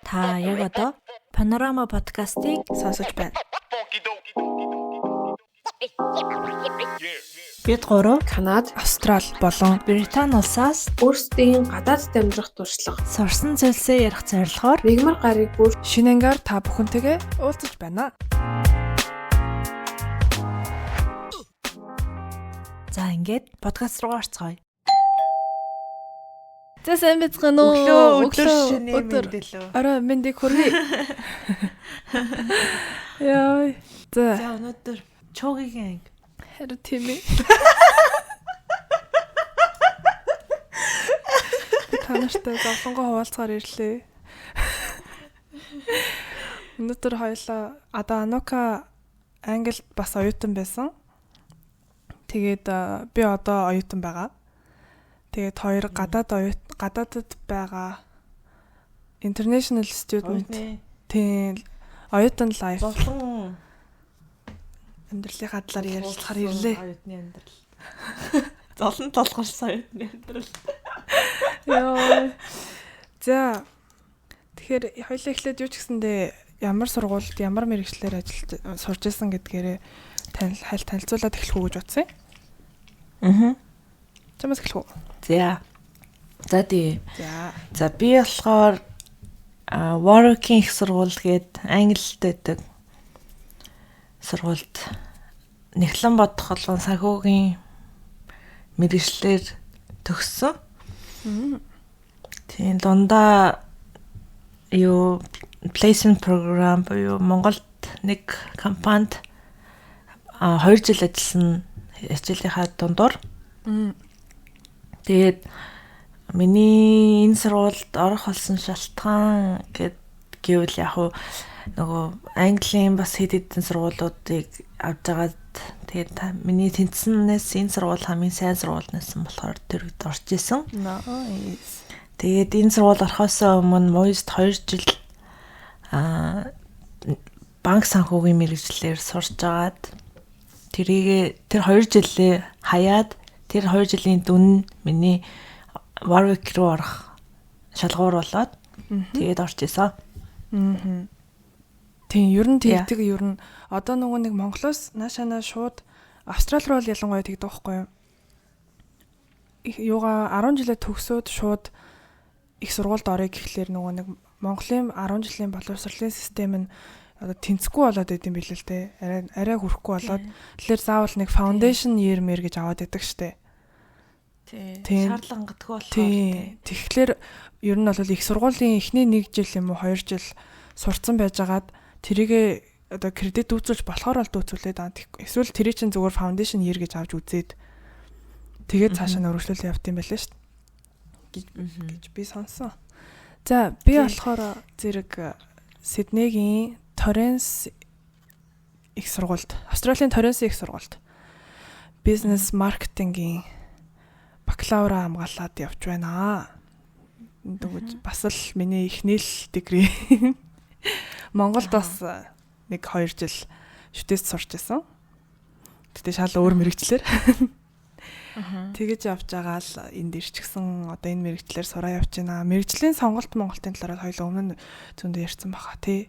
Та яг одоо Панорама подкастыг сонсож байна. Бид гурав Канад, Австрал болон Британи улсаас өөрсдийн гадаадд амьдрах туршлага, сурсан зүйлсээ ярих зорилгоор мягмар гарыг бүр шинэ ангаар та бүхэнтэйгээ уулзаж байна. За ингээд подкаст руу орцгоё. За сайн байцгаана уу? Өглөө өдөр шөнийн мэнд лөө. Орой мэндийг хүргэе. Яа. За. За өнөөдөр чуугийн анги. Харин тийм ээ. Та нартай зовлонгоо хуваалцахаар ирлээ. Өнөөдөр хоёлаа одоо Анука Англид бас оюутан байсан. Тэгээд би одоо оюутан байгаа. Тэгээд хоёр гадаадд байгаа international student тийм оюутан life зовлон амьдралынхаа талаар ярилцахаар ирлээ. Оюутны амьдрал. Зовлон толгорсон оюутны амьдрал. Йоо. За. Тэгэхээр хоёлаа эхлээд юу ч гэсэндээ ямар сургуульд ямар мэргэжлээр ажиллаж сурж исэн гэдгээрээ танилцуулаад эхлэх үү гэж бодсон юм. Аа. Чамаас эхлэх үү? За. За тий. За. За би болохоор Warwick-ийн их сургууль гээд Англид байдаг сургуульд нэхлэн бодох болон санхүүгийн мэргэжлээр төгссөн. Тийм дундаа юу placement program буюу Монголд нэг компанид 2 жил ажилласан хичээлийнхаа дундуур. Тэгээд миний энэ сургуульд орох болсон шалтгаан гэвэл яг хуу нөгөө Английн бас хэд хэдэн сургуулиудыг авч байгаад тэгээд миний тэнцэнээс энэ сургууль хамгийн сайн сургууль нэсэн болохоор тэр үед орж исэн. Nice. Тэгээд энэ сургууль орохоос өмнө Моёст 2 жил банк санхүүгийн мэргэжлээр сурч байгаад тэрийг тэр 2 жилээ хаяад тэр 2 жилийн дүн миний Warwick руу орох шалгуур болоод тэгээд орж исэн. Тийм, ер нь тэгдэг ер нь одоо нөгөө нэг Монголоос наашаанаа шууд Австрал руу л ялангуяа тэгдэг байхгүй юу? Юугаа 10 жилээ төгсөөд шууд их сургуульд орё гэхлээр нөгөө нэг Монголын 10 жилийн боловсролын систем нь одоо тэнцэхгүй болоод идэм билээ л те. Арай хүрэхгүй болоод тэгэхээр заавал нэг foundation year мэр гэж аваад идэг штэ. Тийм. Шаардлага хангадаггүй болохоор тийм. Тэгэхээр ер нь бол их сургуулийн эхний 1 жил юм уу 2 жил сурцсан байжгаад тэрийгэ одоо кредит дүүцүүлж болохоор л дүүцүүлээд аа. Эсвэл тэрий чинь зүгээр foundation year гэж авч үзээд тэгээд цаашаа нь өргөжлүүлээ явт юм байлээ шүү дээ гэж би сонсон. За би болохоор зэрэг Сиднейгийн Torrens их сургуульд, Австралийн Torrens их сургуульд бизнес маркетингийн бакалавра хамгаалаад явж байна. Дөнгөж бас л миний эхний л дегри. Монголд бас 1-2 жил шүтээс сурч исэн. Гэтэ шал өөр мэрэгчлэр. Тэгэж явж байгаа л энд ирчихсэн одоо энэ мэрэгчлэр сураа явж байна. Мэрэгжлийн сонголт Монголын талаар хоёул өмнө нь зөндөө ярьсан баха тий.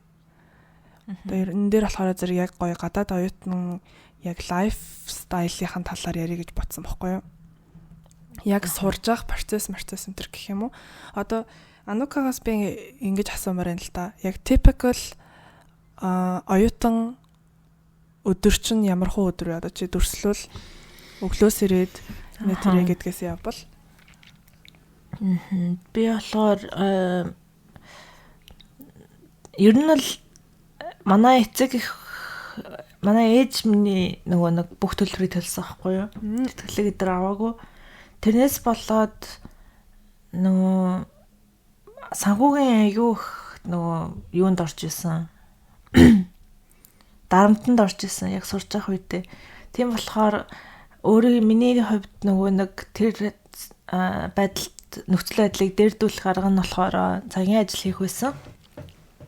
Одоо энэ дээр болохоор зэрэг яг гоё гадаад оюутан яг лайф стайлынхаа талаар ярих гэж бодсон бохгүй юу? Яг сурж явах процесс энэ төр гэх юм уу? Одоо Анукагаас би ингэж асуумаар байна л да. Яг typical оюутан өдөр чинь ямар хуу өдөр вэ? Одоо чи дүрслүүл өглөөс ирээд нэ тэрэ гэдгээс явбал. Би болохоор ер нь л манай эцэг их манай ээж миний нөгөө нэг бүх төлбөрийг төлсөн байхгүй юу? Тэтгэлэг өдр аваагүй. Тэрнээс болоод нөгөө санхүүгийн аягүй их нөгөө юунд орж исэн. Дарамтанд орж исэн яг сурч явах үедээ. Тийм болохоор өөрөө миний хувьд нөгөө нэг тэр байдалд нөхцөл байдлыг дээрдүүлэх арга нь болохоор цагийн ажил хийх байсан.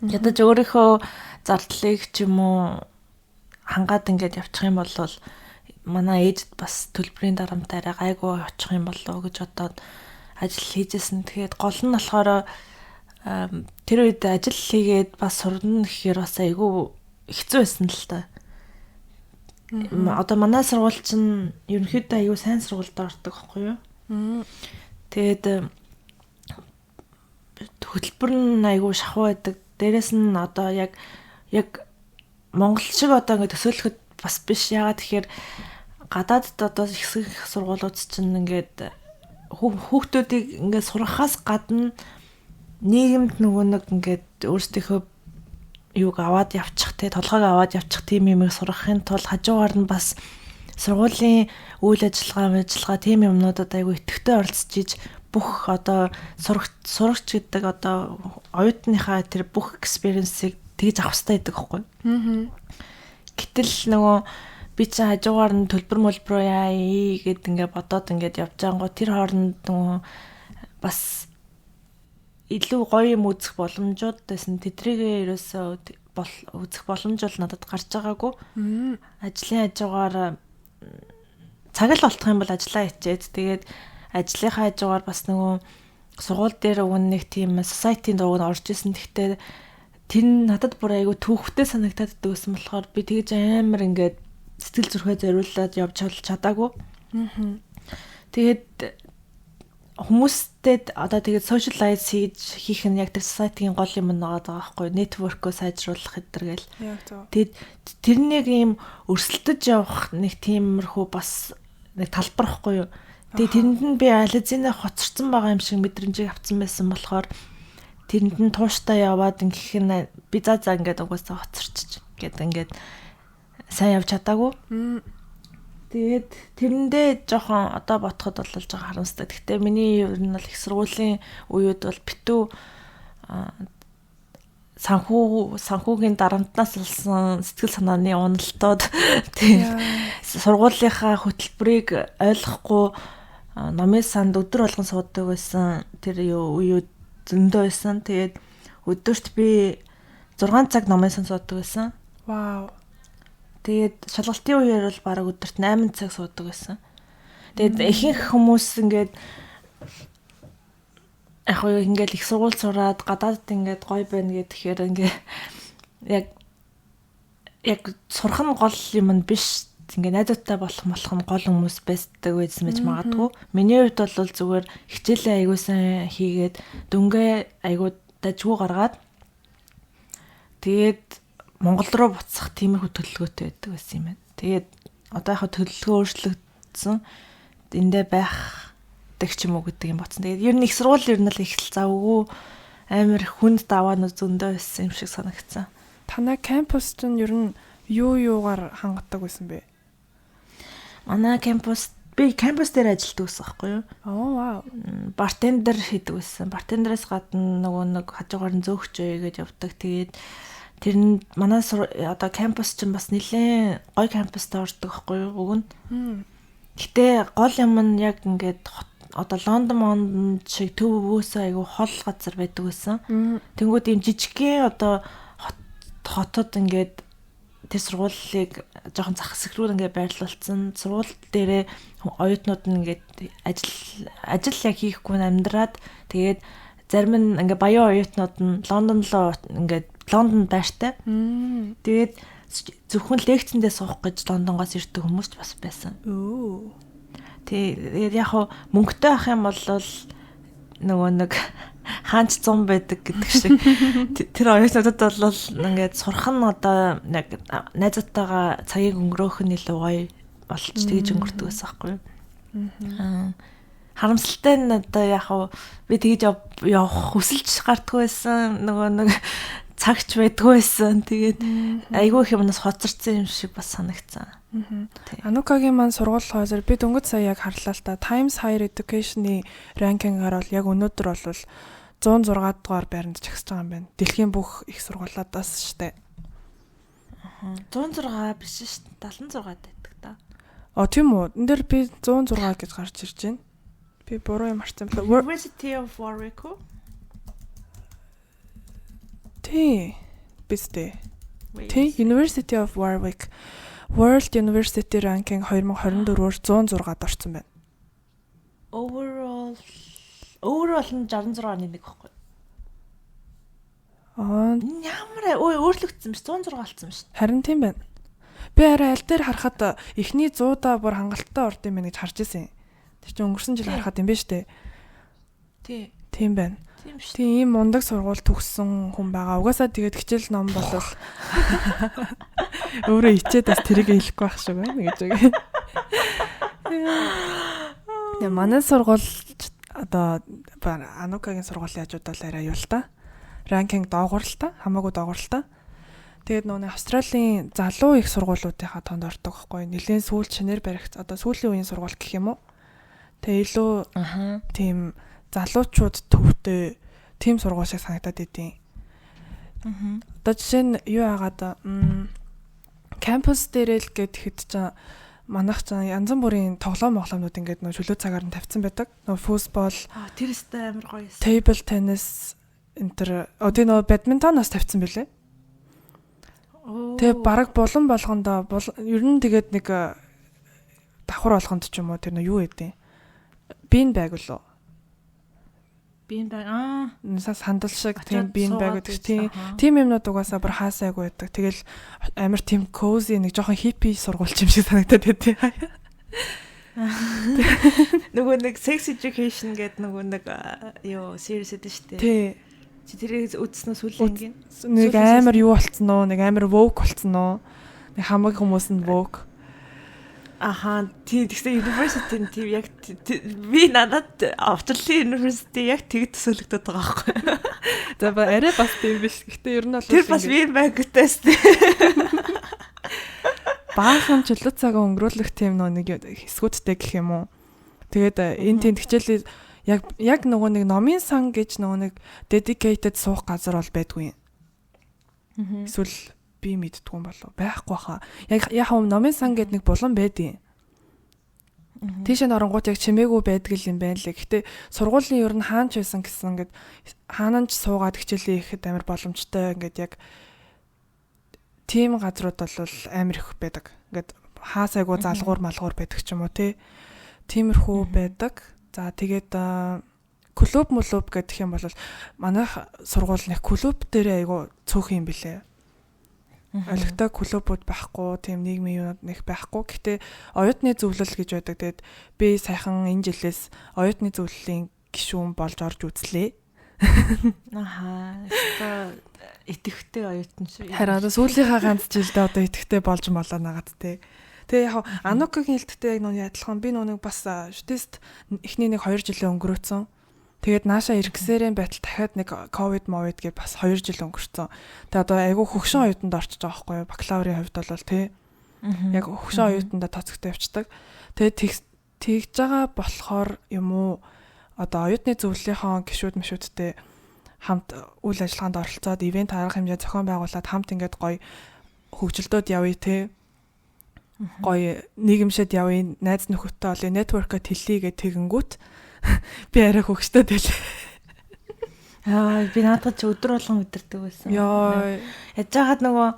Ядаж өөрийнхөө зардлыг ч юм уу хангаад ингээд явчих юм бол манай ээжд бас төлбөрийн дарамт арай гайгүй очих юм болов уу гэж бодоод ажил хийжсэн. Тэгэхээр гол нь болохоор Тэр үед ажил хийгээд бас сурна гэхээр бас айгүй хэцүү байсан л та. Одоо манай сургууль чинь ерөнхийдөө айгүй сайн сургуульд ордог байхгүй юу? Тэгээд хөтөлбөр нь айгүй шахуу байдаг. Дээрэс нь одоо яг яг Монгол шиг одоо ингэ төсөөлөхөд бас биш. Яагаад тэгэхээр гадаадд одоо их сургуулиуд чинь ингээд хүүхдүүдийг ингээд сургахаас гадна нийгэмд нөгөө нэг ингээд өөрсдийнхөө юуг аваад явчих те, толгойг аваад явчих тийм юмыг сургахын тулд хажуугаар нь бас сургуулийн үйл ажиллагаа тийм юмнуудад айгүй идэвхтэй оролцож иж бүх одоо сурагч гэдэг одоо оюутныхаа тэр бүх experience-ыг тэгж авах хэрэгтэй байдаг байхгүй. Гэтэл нөгөө би чинь хажуугаар нь төлбөр мөлбрөө яа гэд ингээ бодоод ингээд явж байгангуу тэр хооронд нөгөө бас илүү гоё юм үзэх боломжууд байсан. Тэдрийгээ ерөөсөө үзэх боломж бол надад гарч байгаагүй. Ажлын хажуугаар цаг л болтох юм бол ажлаа хичээд тэгээд ажлынхаа хажуугаар бас нөгөө сургууль дээр уг нэг тийм society-ийн дууг нь орж исэн. Гэхдээ тэр нь надад бүр айгүй түүхтэй санагтаад байсан болохоор би тэгж амар ингээд сэтгэл зүрхээ зориулаад явж чадаагүй. Тэгээд хүмүүстэй одоо тэгээд socialize хийх нь яг тэр society-ийн гол юм нэг байгаа байхгүй, network-өө сайжруулах гэтэр гээл. Тэгээд тэрнийг ийм өрсөлдөж явах нэг тиймэрхүү бас нэг талбар байхгүй юу. Тэгээд тэрэнд нь би ализинаа хоцорсон байгаа юм шиг мэдрэмжийг авсан байсан болохоор тэрэнд нь тууштай яваад ингэх нь би за ингээд угаасаа хоцорчих гээд ингээд сайн явж чадаагүй. Тэгээд тэрэндээ жоохон одоо ботход бол жоохон харамсдаг. Гэхдээ миний ер нь бол их сургуулийн үеуд бол битүү санхүүгийн дарамтнаас болсон сэтгэл санааны уналтууд тийм сургуулийнхаа хөтөлбөрийг ойлгохгүй номын санд өдөр болгон суудаг байсан тэр үеуд зөндөө байсан. Тэгээд өдөрт би 6 цаг номын санд суудаг байсан. Вау. Тэгээд шалгалтын үеэр бол бараг өдөрт 8 цаг суудаг байсан. Тэгээд ихэнх хүмүүс ингээд яг уу ингээд их сургууль сураад гадаадд ингээд гоё байна гэхээр ингээд яг сурах нь гол юм нь биш. Ингээд найзуудтай болох нь гол хүмүүс байсан байсан байж магадгүй. Миний хувьд бол зүгээр хичээлээ айгуу сайн хийгээд дүнгээ айгуу дажгүй гаргаад тэгээд Монгол руу буцах тиймэрхүү төлөвлөгөөтэй байдаг байсан юм байна. Тэгээд одоо яг төлөвлөгөө өөрчлөгдсөн. Эндээ байх дэх ч юм уу гэдэг юм бодсон. Тэгээд ер нь их сургууль ер нь л их л завгүй амар хүнд даваанууд зөндөө байсан юм шиг санагдсан. Танай кампус чинь ер нь юугаар хангадаг байсан бэ? Манай кампус би кампус дээр ажилладаг байсан байхгүй юу? Оо вау. Бартендер хийдэг байсан. Бартендерээс гадна нөгөө нэг хажуугаар нь зөөгч өйгээд явдаг. Тэгээд тэр нь манай одоо кампус чинь бас нэлээд гоё кампустай ордог байхгүй юу? Уг нь. Гэтэ гол юм нь яг ингээд одоо Лондон шиг төв өвөөсөө айгүй хол газар байдаг байсан. Тэнгүүд ийм жижигхэн одоо хотод ингээд тэр сургуулийг жоохон зах хэсэг рүү ингээд байрлуулсан. Сургууль дээрээ оюутнууд нь ингээд ажил яг хийхгүй амьдраад тэгээд зарим нь ингээд баян оюутнууд нь Лондон руу ингээд Лондонд байртай. Тэгээд зөвхөн лекцэндээ суух гэж Лондонгоос ирдэг хүмүүс ч бас байсан. Тэгээд яг хуу мөнгөтэй ах юм бол нөгөө нэг хаанч зам байдаг гэдэг шиг тэр оюутнуудад бол ингээд сурах нь одоо яг найзуудтайгаа цагийг өнгөрөөх нь илүү гоё болж тэгж өнгөрдөг байсан байхгүй юу. Харамсалтай нь одоо яг хуу би тэгж явах хүсэлж гардггүй байсан. Нөгөө нэг цагч байдгүй байсан. Тэгээд айгүй их юмнаас хоцорсон юм шиг бас санагдсан. Анукагийн маань сургууль хойзор би дөнгөж сая яг харлаа л та. Times Higher Education-ы ранкингаар бол яг өнөөдөр бол 106 дугаар байранд чагсаж байгаа юм байна. Дэлхийн бүх их сургуулиудаас штэ. 106 биш шүү дээ. 76 байдаг та. А тийм үү. Энд дээр би 106 гэж гарч ирж байна. Би буруу юм харсан бэлээ. University of Warwick. Тий. Бистэ. Тий, University of Warwick World University Ranking 2024-оор 106-д орсон байна. Overall нь 66.1 байхгүй. Аа Ямар өөрлөгдсөн биш 106 болсон биш. Харин тийм байна. Би арай аль дээр харахад эхний 100-аа бүр хангалттай орд юм байна гэж харж ирсэн. Тэр чинь өнгөрсөн жил харахад юм байна штэ. Тий. Тийм байна. Тийм шүү. Тийм ийм мундаг сургууль төгссөн хүн байгаа. Угаасаа тэгээд хичээл ном болол өөрөө ичээд бас тэрийг хэлэхгүй байх шиг байна гэж байгаа. Тэгээ манай сургууль одоо Анукагийн сургуулийн хажууд бол арай юу л та. Ранкинг доогуур л та, хамаагүй доогуур л та. Тэгээд нөгөө Австралийн залуу их сургуулиудынхаа тоонд ордог байхгүй. Нилээн сүүл шинээр баригц одоо сүүлийн үеийн сургууль гэх юм уу? Тэгээ илүү тийм залуучууд төвтэй тийм сургууль шиг санагдаад идэв. Одоо жишээ нь юу яагаад кампус дээрээ л гэхэд чинь манайх чинь янз бүрийн тоглоом моглоомнууд ингээд нөө чөлөө цагаар нь тавьсан байдаг. Нөө футбол, тэр өстэй амар гоё юм. Table tennis энэ төр тий нөө бадминтон бас тавьсан билээ. Тэгээ бараг булан болгондоо ер нь тэгээд нэг давхар болгонд ч юм уу тэр нөө юу гэдэг бин байг лөө. Бин байг аа. Нሳ сандал шиг тийм бин байг гэдэг тийм тийм юмнууд угаасаа бүр хаасайгүй байдаг. Тэгэл амар тийм cozy нэг жоохон хиппи сургууль юм шиг санагдаад байдیں۔ Нөгөө нэг sex education гэдэг нөгөө нэг юу series гэдэг шүү дээ. Тий. Чи тэрийг үзсэн үү сүүлийн ангийн? Нэг амар юу болцсон уу? Нэг амар woke болцсон уу? Нэг хамаг хүмүүс нь woke. Аха тий тэгсэн university нь тийм яг би надад Австралийн university яг тэг төсөөлөгдөд байгаа байхгүй. За ба арай бас тийм биш. Гэтэ ер нь бол тэр бас би байгтай шүү. Баахан чөлөө цагаа өнгөрүүлэх тийм нөө нэг хэсгүүдтэй гэх юм уу. Тэгээд энэ тэнд хичээлээ яг нөгөө нэг номын сан гэж нөгөө нэг dedicated суух газар бол байдгүй юм. Эсвэл би мэддгүй юм болов байхгүй хаа. Яг яг номын сан гэдэг нэг булан байдیں۔ Тийш нь оронгууд яг чимээгүй байдаг юм байна лээ. Гэтэ сургуулийн ер нь хаан ч байсан гэсэн ингээд хаанаа ч суугаад хичээлээ хийхэд амар боломжтой ингээд яг тийм газрууд бол амар их байдаг. Ингээд хаасайгүй залгуур малгуур байдаг ч юм уу те. Тиймэрхүү байдаг. За тэгээд клуб мөлөв гэдэг юм бол манайх сургууль нэг клуб дээр айгу цөөх юм билээ. Олигтой клубуд байхгүй, тийм нийгмийн юунууд нэг байхгүй. Гэтэ оюутны зөвлөл гэж байдаг. Тэгээд би саяхан энэ жилээс оюутны зөвлөлийн гишүүн болж орж үзлээ. Аха. Идэвхтэй оюутан шүү. Харин одоо сүүлийнхаа ганц жилдээ одоо идэвхтэй болж молоо нагаад те. Тэгээ яг Анукагийн хэлттэй яг нүг адилхан би нүг бас тест эхний нэг 2 жилээ өнгөрөөцөн. Тэгээд нааша иргэсээрэн байтал дахиад нэг ковид мовид гэж бас 2 жил өнгөрцөн. Тэгээ одоо айгүй хөгшин оюутанд орчиж байгаа байхгүй юу? Бакалаврын хувьд бол тий. Яг хөгшин оюутандаа тооцогтой явцдаг. Тэгээд тэгж байгаа болохоор юм уу одоо оюутны зөвлөлийнхөө гишүүд мшүүдтэй хамт үйл ажиллагаанд оролцоод ивент арга хэмжээ зохион байгуулад хамт ингээд гоё хөгжилдөөд явъя тий. Гоё нийгэмшэд явъя, найз нөхөдтэй олъё, нэтворкөө тэлье гэх тэгэнгүүт би арай хөгштэй байлээ. Аа би наадах чи өдөр болгон мэдэрдэг байсан. Йоо. Яаж яагаад нөгөө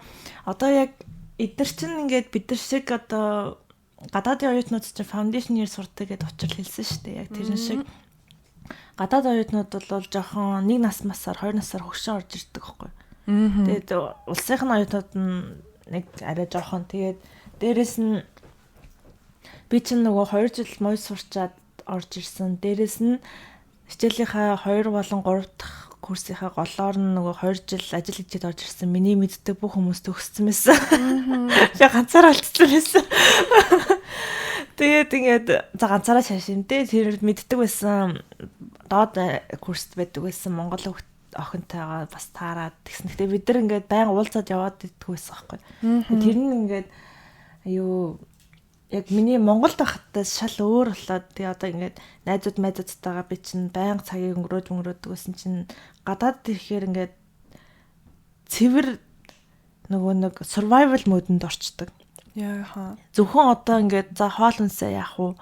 одоо яг эдгэр чинь ингээд бид нар шиг одоо гадаадын оюутнууд чинь foundation year сурдаг гэдээ учир хэлсэн шүү дээ. Яг тэрэн шиг гадаад оюутнууд бол жоохон нэг нас масаар 2 насаар хөгшин орж ирдэг байхгүй. Тэгээд улсынх нь оюутнууд нь нэг арай жоохон тэгээд дээрэс нь би чинь нөгөө 2 жил мой сурчаад орж ирсэн. Дээрэс нь хичээлийнхаа 2 болон 3 дахь курсынхаа голоор нь нөгөө 2 жил ажил хийгээд орж ирсэн. Миний мэддэг бүх хүмүүс төгссөн байсан. Би ганцаараа алдсан байсан. Тэгээд ингээд за ганцаараа шашин дээ. Тэр мэддэг байсан. Доод курст байдаг байсан Монгол охинтойгоо бас таарад тэгсэн. Гэтэ бид нар ингээд баян уулзаад яваад иддэг байсан байхгүй. Тэр нь ингээд юу яг миний Монголд байхдаа шал өөр болоод тэгээ одоо ингээд найзууд майзуудтайгаа би чинь байнга цагийг өнгөрөөж өнгөрөөдөг байсан чинь гадаад ирэхээр ингээд цэвэр нөгөө нэг survival mode-нд орчдөг. Яа. Зөвхөн одоо ингээд за хоол хүнсээ яах вэ?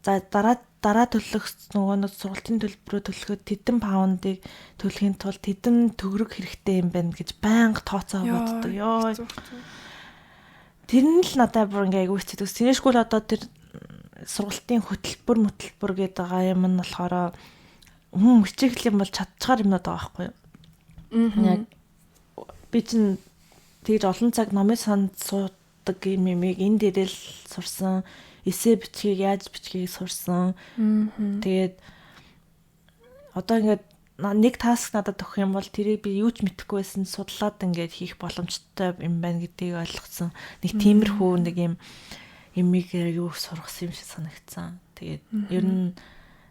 За дараа төлөх нөгөө нэг сургалтын төлбөрөө төлөхөд тэдэн паундыг төлөхийн тулд тэдэн төгрөг хэрэгтэй юм байна гэж байнга тооцоо боддог. Йоо. Тэр нь л надад бүр ингээ айгүй хэцүү. Тэнэшгүй л одоо тэр сургалтын хөтөлбөр гэдэг байгаа юм нь болохоор хүн хичээх юм бол чадчихаар юмнууд байгаа байхгүй юу? Яг би чинь тэгж олон цаг номын санд суудаг юм юмыг энэ дээрэл сурсан. Эсээ бичгийг яаж бичгийг сурсан. Тэгээд одоо ингээд нэг task надад өгөх юм бол тэрийг би юу ч мэдэхгүй байсан судлаад ингээд хийх боломжтой юм байна гэдгийг ойлгосон. Нэг тиймэрхүү нэг юм юмыг юу сургасан юм шиг санагдсан. Тэгээд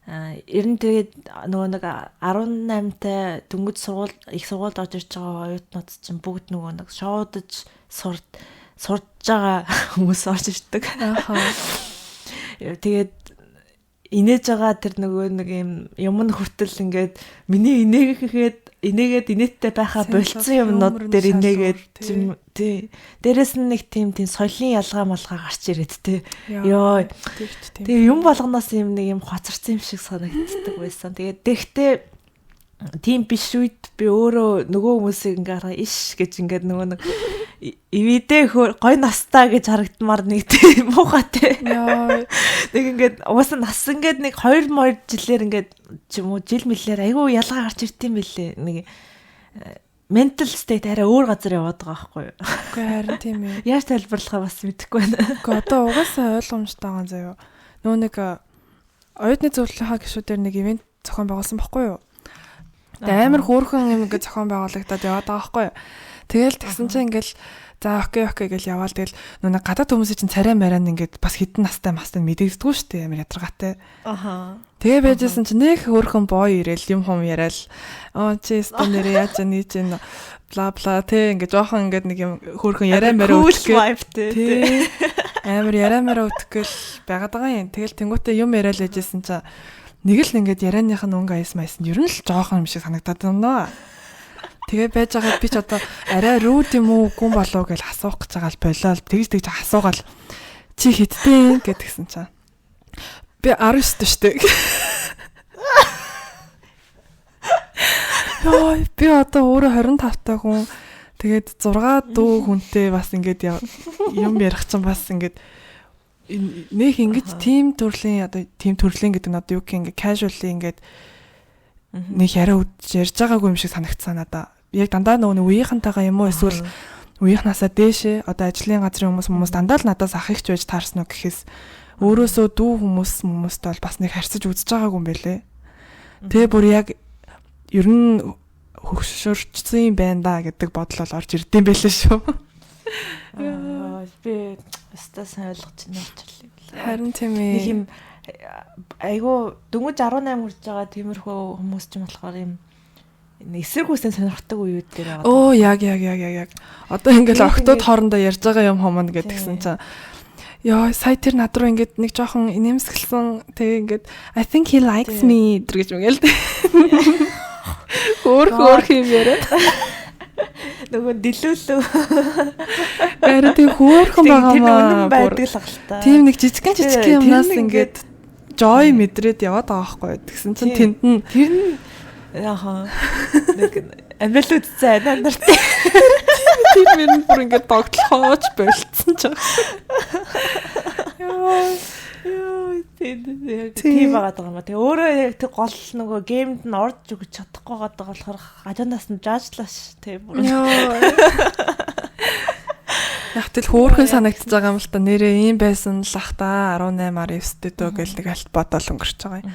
ер нь тэгээд нөгөө нэг 18-тай дөнгөж сургууль их сургуульд орж ирж байгаа оюутнууд чинь бүгд нөгөө нэг шоудаж сурж байгаа хүмүүс орж ирдэг. Тэгээд инээж байгаа тэр нөгөө нэг юм юм хүртэл ингээд миний инээгээд инээдтэй байхаа болцсон юмнууд дээр инээгээд тий. Дээрэс нь нэг тийм соёлын ялгаа малгаа гарч ирээд тий. Йоо. Тэгээ юм болгоноос юм нэг юм хоцорсон юм шиг санагддаг байсан. Тэгээд тэгтээ тийм биш үед би өөрөө нөгөө хүмүүсийг ингээ хараа иш гэж ингээд нөгөө нэг ивидэ гой настай гэж харагдмаар нэг тийм муухай те. Нэг ингээд угаасаа нас ингээд нэг 2 жилээр ингээд ч юм уу жил мэлээр айгүй ялгаа гарч ирд юм бэлээ. Нэг mental state арай өөр газар яваад байгаа байхгүй юу? Үгүй харин тийм ээ. Яаж тайлбарлахаа бас мэдэхгүй байна. Үгүй одоо угаасаа ойлгомжтой байгаа заяа. Нөгөө нэг оюутны зөвлөлийнхаа гишүүдээр нэг ивент зохион байгуулсан байхгүй юу? Тэгээ амар хөөрхөн юм ингээд зохион байгуулагдаад яваад байгаа байхгүй юу? Тэгэл тэгсэн чинь ингээл за окей гэж яваал тэгэл нүг гадаад хүмүүсийн чинь царай марайн ингээд бас хідэн настай мастай мэдэгддэггүй шүү дээ амар ядаргаатай. Аха. Тэгээ байжсэн чинь нэг хөөрхөн бой ирээл юм хум яриад аа чи өстө нэрээ яаж ни чинь бла бла тэ ингээд жоохон ингээд нэг юм хөөрхөн яриа мараа өтгөх тий. Амар яриа мараа өтгөл байгаад байгаа юм. Тэгэл тэнгуүтээ юм яриад байжсэн чинь нэг л ингээд ярианых нь өнгө аяс маяс нь ер нь л жоохон юм шиг санагдаад байна. Тэгээ байж байгаа би ч одоо арай рүүд юм уу үгүй болов гэж асуух гэж байгаа л болиол тэгж асуугаал чи хэдтэй гэдгсэн чинь би 19 шүү дээ. Йоо би одоо өөрөө 25 та хүн тэгээд 6 дүү хүнтэй бас ингээд юм ярих чинь бас ингээд нэх ингэж тим төрлийн одоо тим төрлийн гэдэг нь одоо юу гэх ингээд casually ингээд нэг яриа үдж ярьж байгаагүй юм шиг санагдсан надаа. Яг дандаа нөгөө үеийнхэнтэйгээ юм уу эсвэл үеийнхнаасаа дээшээ одоо ажлын газрын хүмүүс дандаа л надаас ах ихч байж таарсан уу гэхээс өөрөөсөө дүү хүмүүстэй бол бас нэг харьцаж үзэж байгаагүй юм байлээ. Тэгээ бүр яг ер нь хөгшөрчсөн юм байна да гэдэг бодол бол орж ирдэм байлээ шүү. Би өстой сайн ойлгож байна уучлаарай. Харин тийм ээ. Нэг юм айгу дөнгөж 18 хүрж байгаа тиймэрхүү хүмүүс ч юм болохоор юм эсэргүүцэн сонирхдаг үеуд дээр байгаа. Оо яг. Одоо ингээл октод хоорондоо ярьж байгаа юм хомно гэдгсэн чинь ёо сая тэр над руу ингээд нэг жоохон инээмсэглсэн тэгээ ингээд I think he likes me гэж мэгэл. Хөөх юм яриад. Нөгөө дэлүүлв. Харин тийм хөөрхөн байгаа маа. Тэр үнэн байдаг л ахalta. Тийм нэг жижигхэн юмнаас ингээд joy мэдрээд яваад байгаа байхгүй. Тэгсэн чинь тэнд нь тэр нь яхаа нэг амиал үтцээ анаа нарт. Тэр мөр бүр ингээд догтлохооч болцсон ч. Йоо тийм байгаа даа юм а. Тэгээ өөрөө яг тэг гол нөгөө геймд нь орж өгч чадахгүй байгаа болохоор хажуунаас нь жаажлааш тий бүр. Яг тэл хөөрхөн санагдаж байгаа юм л та нэрээ ийм байсан л ах та 18 19 дөө гэл нэг алт бодоол өнгөрч байгаа юм.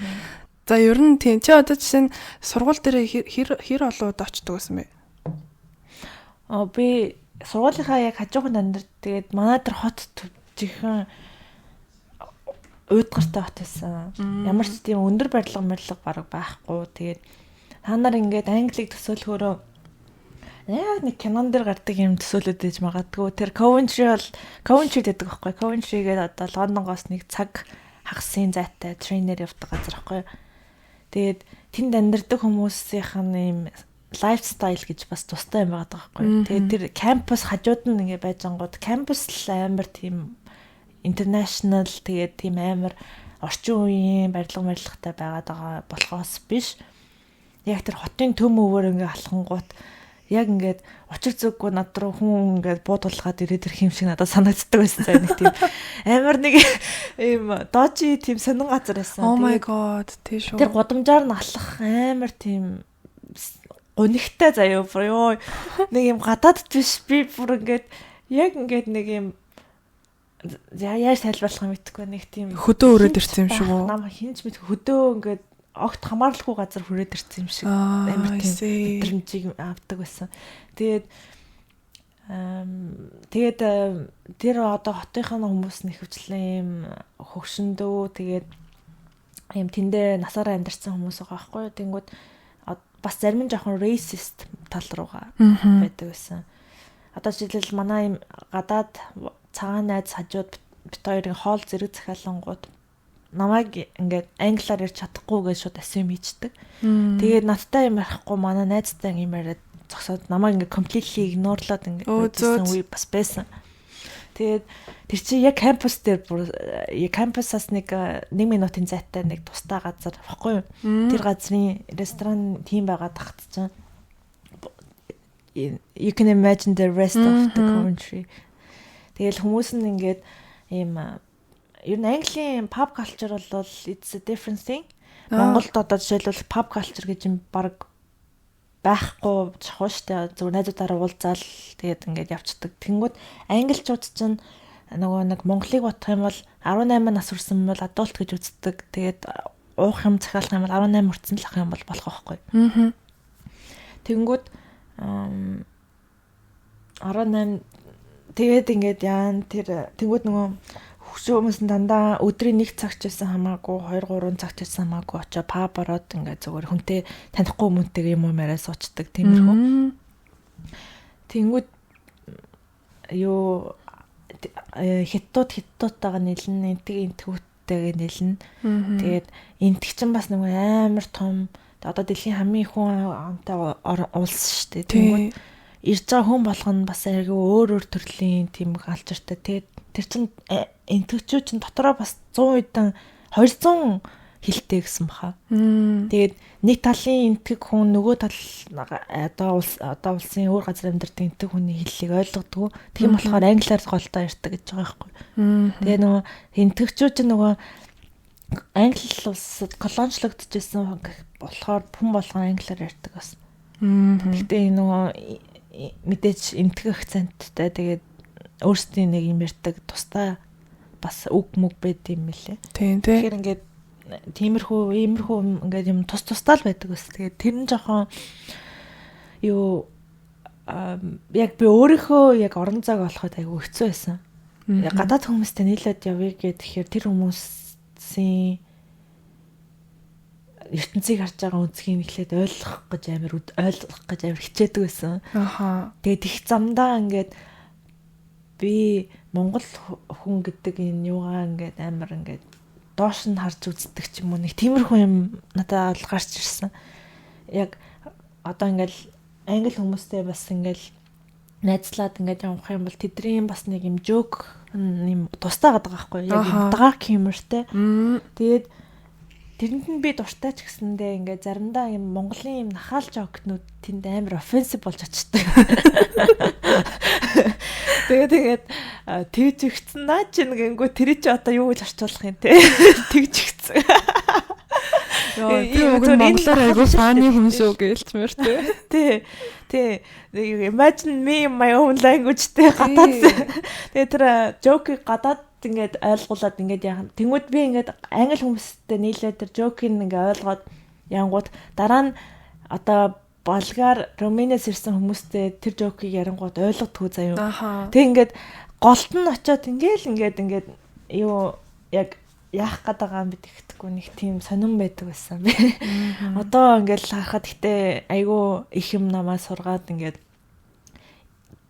За ер нь тийм чи одоо жишээ нь сургууль дээр хэр олон удаа очдөг байсан бэ? Аа би сургуулийнхаа яг хажуухан амьдар тэгээд манай тэр хот жихэн уйдгартай хот байсан. Ямар ч тийм өндөр барилга мэрэлэг бараг байхгүй. Тэгээд та нар ингээд англиг төсөөлөхөөрөө яг нэг кинон дээр гардаг юм төсөөлөд ээж магадгүй. Тэр Coventry бол Coventry гэдэг байхгүй. Coventry гэдэг одоо Лондонгоос нэг цаг хагасын зайтай тренер явдаг газар байхгүй. Тэгээд тэнд амьдардаг хүмүүсийнх нь ийм лайфстайл гэж бас тустай юм байгаа байхгүй. Тэгээд тэр кампус хажууд нь ингээд байж ангууд кампус л амар тийм international тэгээд тийм амар орчин үеийн барилга барилгатай байгаад байгаа болохоос биш. Яг тэр хотын төм өвөр ингээ алхангуут яг ингээд учир зүггүй над руу хүн ингээд буудуулгаад ирээд ирэх юм шиг надад санагддаг байсан. За нэг тийм амар нэг ийм дожи тийм сонин газар байсан. Oh my god тий шүү. Тэр гудамжаар нь алхах амар тийм гунигтай заяа бүр ёо нэг юм гадаадд биш би бүр ингээд яг ингээд нэг юм яаж тайлбарлах юм мэдэхгүй нэг тийм хөдөө өрөөд ирсэн юм шиг үү? Нам хинч мэд хөдөө ингээд огт хамааралгүй газар хүрээд ирсэн юм шиг амар тийм мэдрэмжийг авдаг байсан. Тэгээд тэгээд тэр одоо хотынхаа хүмүүс нь ихэвчлэн ийм хөгшөндөө тэгээд ийм тэндээ насаараа амьдарсан хүмүүс байгаа байхгүй юу. Тэнгүүд бас зарим нь жоохон racist тал руугаа байдаг байсан. Одоо жишээлбэл манай ийм гадаад цагаан найз хажууд бит хоёрын хоол зэрэг захиалангууд намайг ингээд англиар ярьж чадахгүй гэж шууд assume хийчдэг. Тэгээд надтай юм ярихгүй манай найзтай юм яриад зогсоод намайг ингээд completely ignore-лоод ингээд үе бас байсан. Тэгээд тэр чинь яг кампус дээр бүр кампусаас нэг 1 минутын зайтай нэг тусдаа газар баггүй юу? Тэр газрын ресторан тийм байгаа тахт чинь you can imagine the rest of the country. Тэгэл хүмүүс нь ингээд ийм ер нь Английн pub culture бол it's a different thing. Монголд одоо жишээлбэл pub culture гэж юм баг байхгүй чахуу штэ. Зүгээр найзуудаараа уулзаал тэгээд ингээд явцдаг. Тэнгүүд англичууд чинь нөгөө нэг Монголыг бодох юм бол 18 нас хүрсэн бол adult гэж үздэг. Тэгээд уух юм захиалах юм бол 18 хүрсэн л ах юм бол болох байхгүй. Тэнгүүд 18 тэгээд ингээд яан тэр тэнгүүд нөгөө хөшөө хүмүүс нь дандаа өдрийн 1 цаг ч байсан хамаагүй 2 3 цаг ч байсан хамаагүй очоо pub ороод ингээд зүгээр хүнтэй танихгүй хүмүүнтэйг юм уу яриа суучдаг тиймэрхүү. Тэнгүүд юу хятадууд хятадуудтайгаа нийлнэ, энтэг энтгүүттэйгээ нийлнэ. Тэгээд энтэг чинь бас нөгөө амар том одоо дэлхийн хамгийн хүн амтай улс шүү дээ. Тэнгүүд ирж байгаа хүн болгоно бас айгүй өөр өөр төрлийн тийм culture тай. Тэгээд тэр чин энтэгчүүд чин дотроо бас 100 хэдэн 200 хилтэй гэсэн баха. Тэгээд нэг талын энтэг хүн нөгөө тал одоо улс одоо улсын өөр газар амьдардаг энтэг хүний хэллийг ойлгодгоо. Тийм болохоор англиар голдоо ярьдаг гэж байгаа байхгүй. Тэгээ нөгөө энтэгчүүд чинь нөгөө англи улсад колоничлогдчихсэн болохоор хүн болгон англиар ярьдаг бас. Гэхдээ нөгөө мэдээж энтэг акценттай тэгээд өөрсдийн нэг юм ярьдаг тусдаа бас үг мүг байд юм лээ. Тийм тий. Тэгэхээр ингээд тиймэрхүү иймэрхүү ингээд юм тус тусдаа л байдаг бас. Тэгээд тэр нь жоохон юу яг би өөрийнхөө яг орон зайг олоход айгүй хэцүү байсан. Яг гадаад хүмүүстэй нийлээд явъя гэхээр тэр хүмүүсийн ертөнцийг харж байгаа өнцгийг эхлээд ойлгох гэж амар ойлгох гэж амар хичээдэг байсан. Аха. Тэгээд их замдаа ингээд би Монгол хүн гэдэг энэ юугаа ингээд амар ингээд доош нь харж үздэг ч юм уу нэг тиймэрхүү юм надад бол гарч ирсэн. Яг одоо ингээд англи хүмүүстэй бас ингээд найзлаад ингээд явах юм бол тэдний бас нэг юм joke юм тусдаа гэдэг байхгүй яг юм dark humor тэй. Тэгээд тэрэнд нь би дуртай ч гэсэндээ ингээд заримдаа юм Монголын юм нахаал joke нууд тэнд амар offensive болж очдог. Тэгээд тэгж өгцөн наа чи нэгэнгүү тэр чи одоо юу гэж орчуулах юм те тэгж өгцөн. Йоо би уг нь монголоор айгу funny хүн шүү гэлчмэр те. Тий. Тий. Imagine me in my own language те гадаад. Тэгээ тэр joke гадаад ингээд ойлгуулад ингээд яах. Тэнгүүд би ингээд англи хүмүүстэй нийлээд тэр joke-ийг ингээд ойлгоод янгууд дараа нь одоо Болгар, Румынаас ирсэн хүмүүстэй тэр joke-ийг ярангууд ойлгодгүй заяа. Тэг ингээд голд нь очиод ингээл ингээд ингээд юу яг яах гээд байгаа юм би тэгэхгүй нэг тийм сонирн байдаг байсан би. Одоо ингээд харахад гэтээ айгүй их юм намаа сургаад ингээд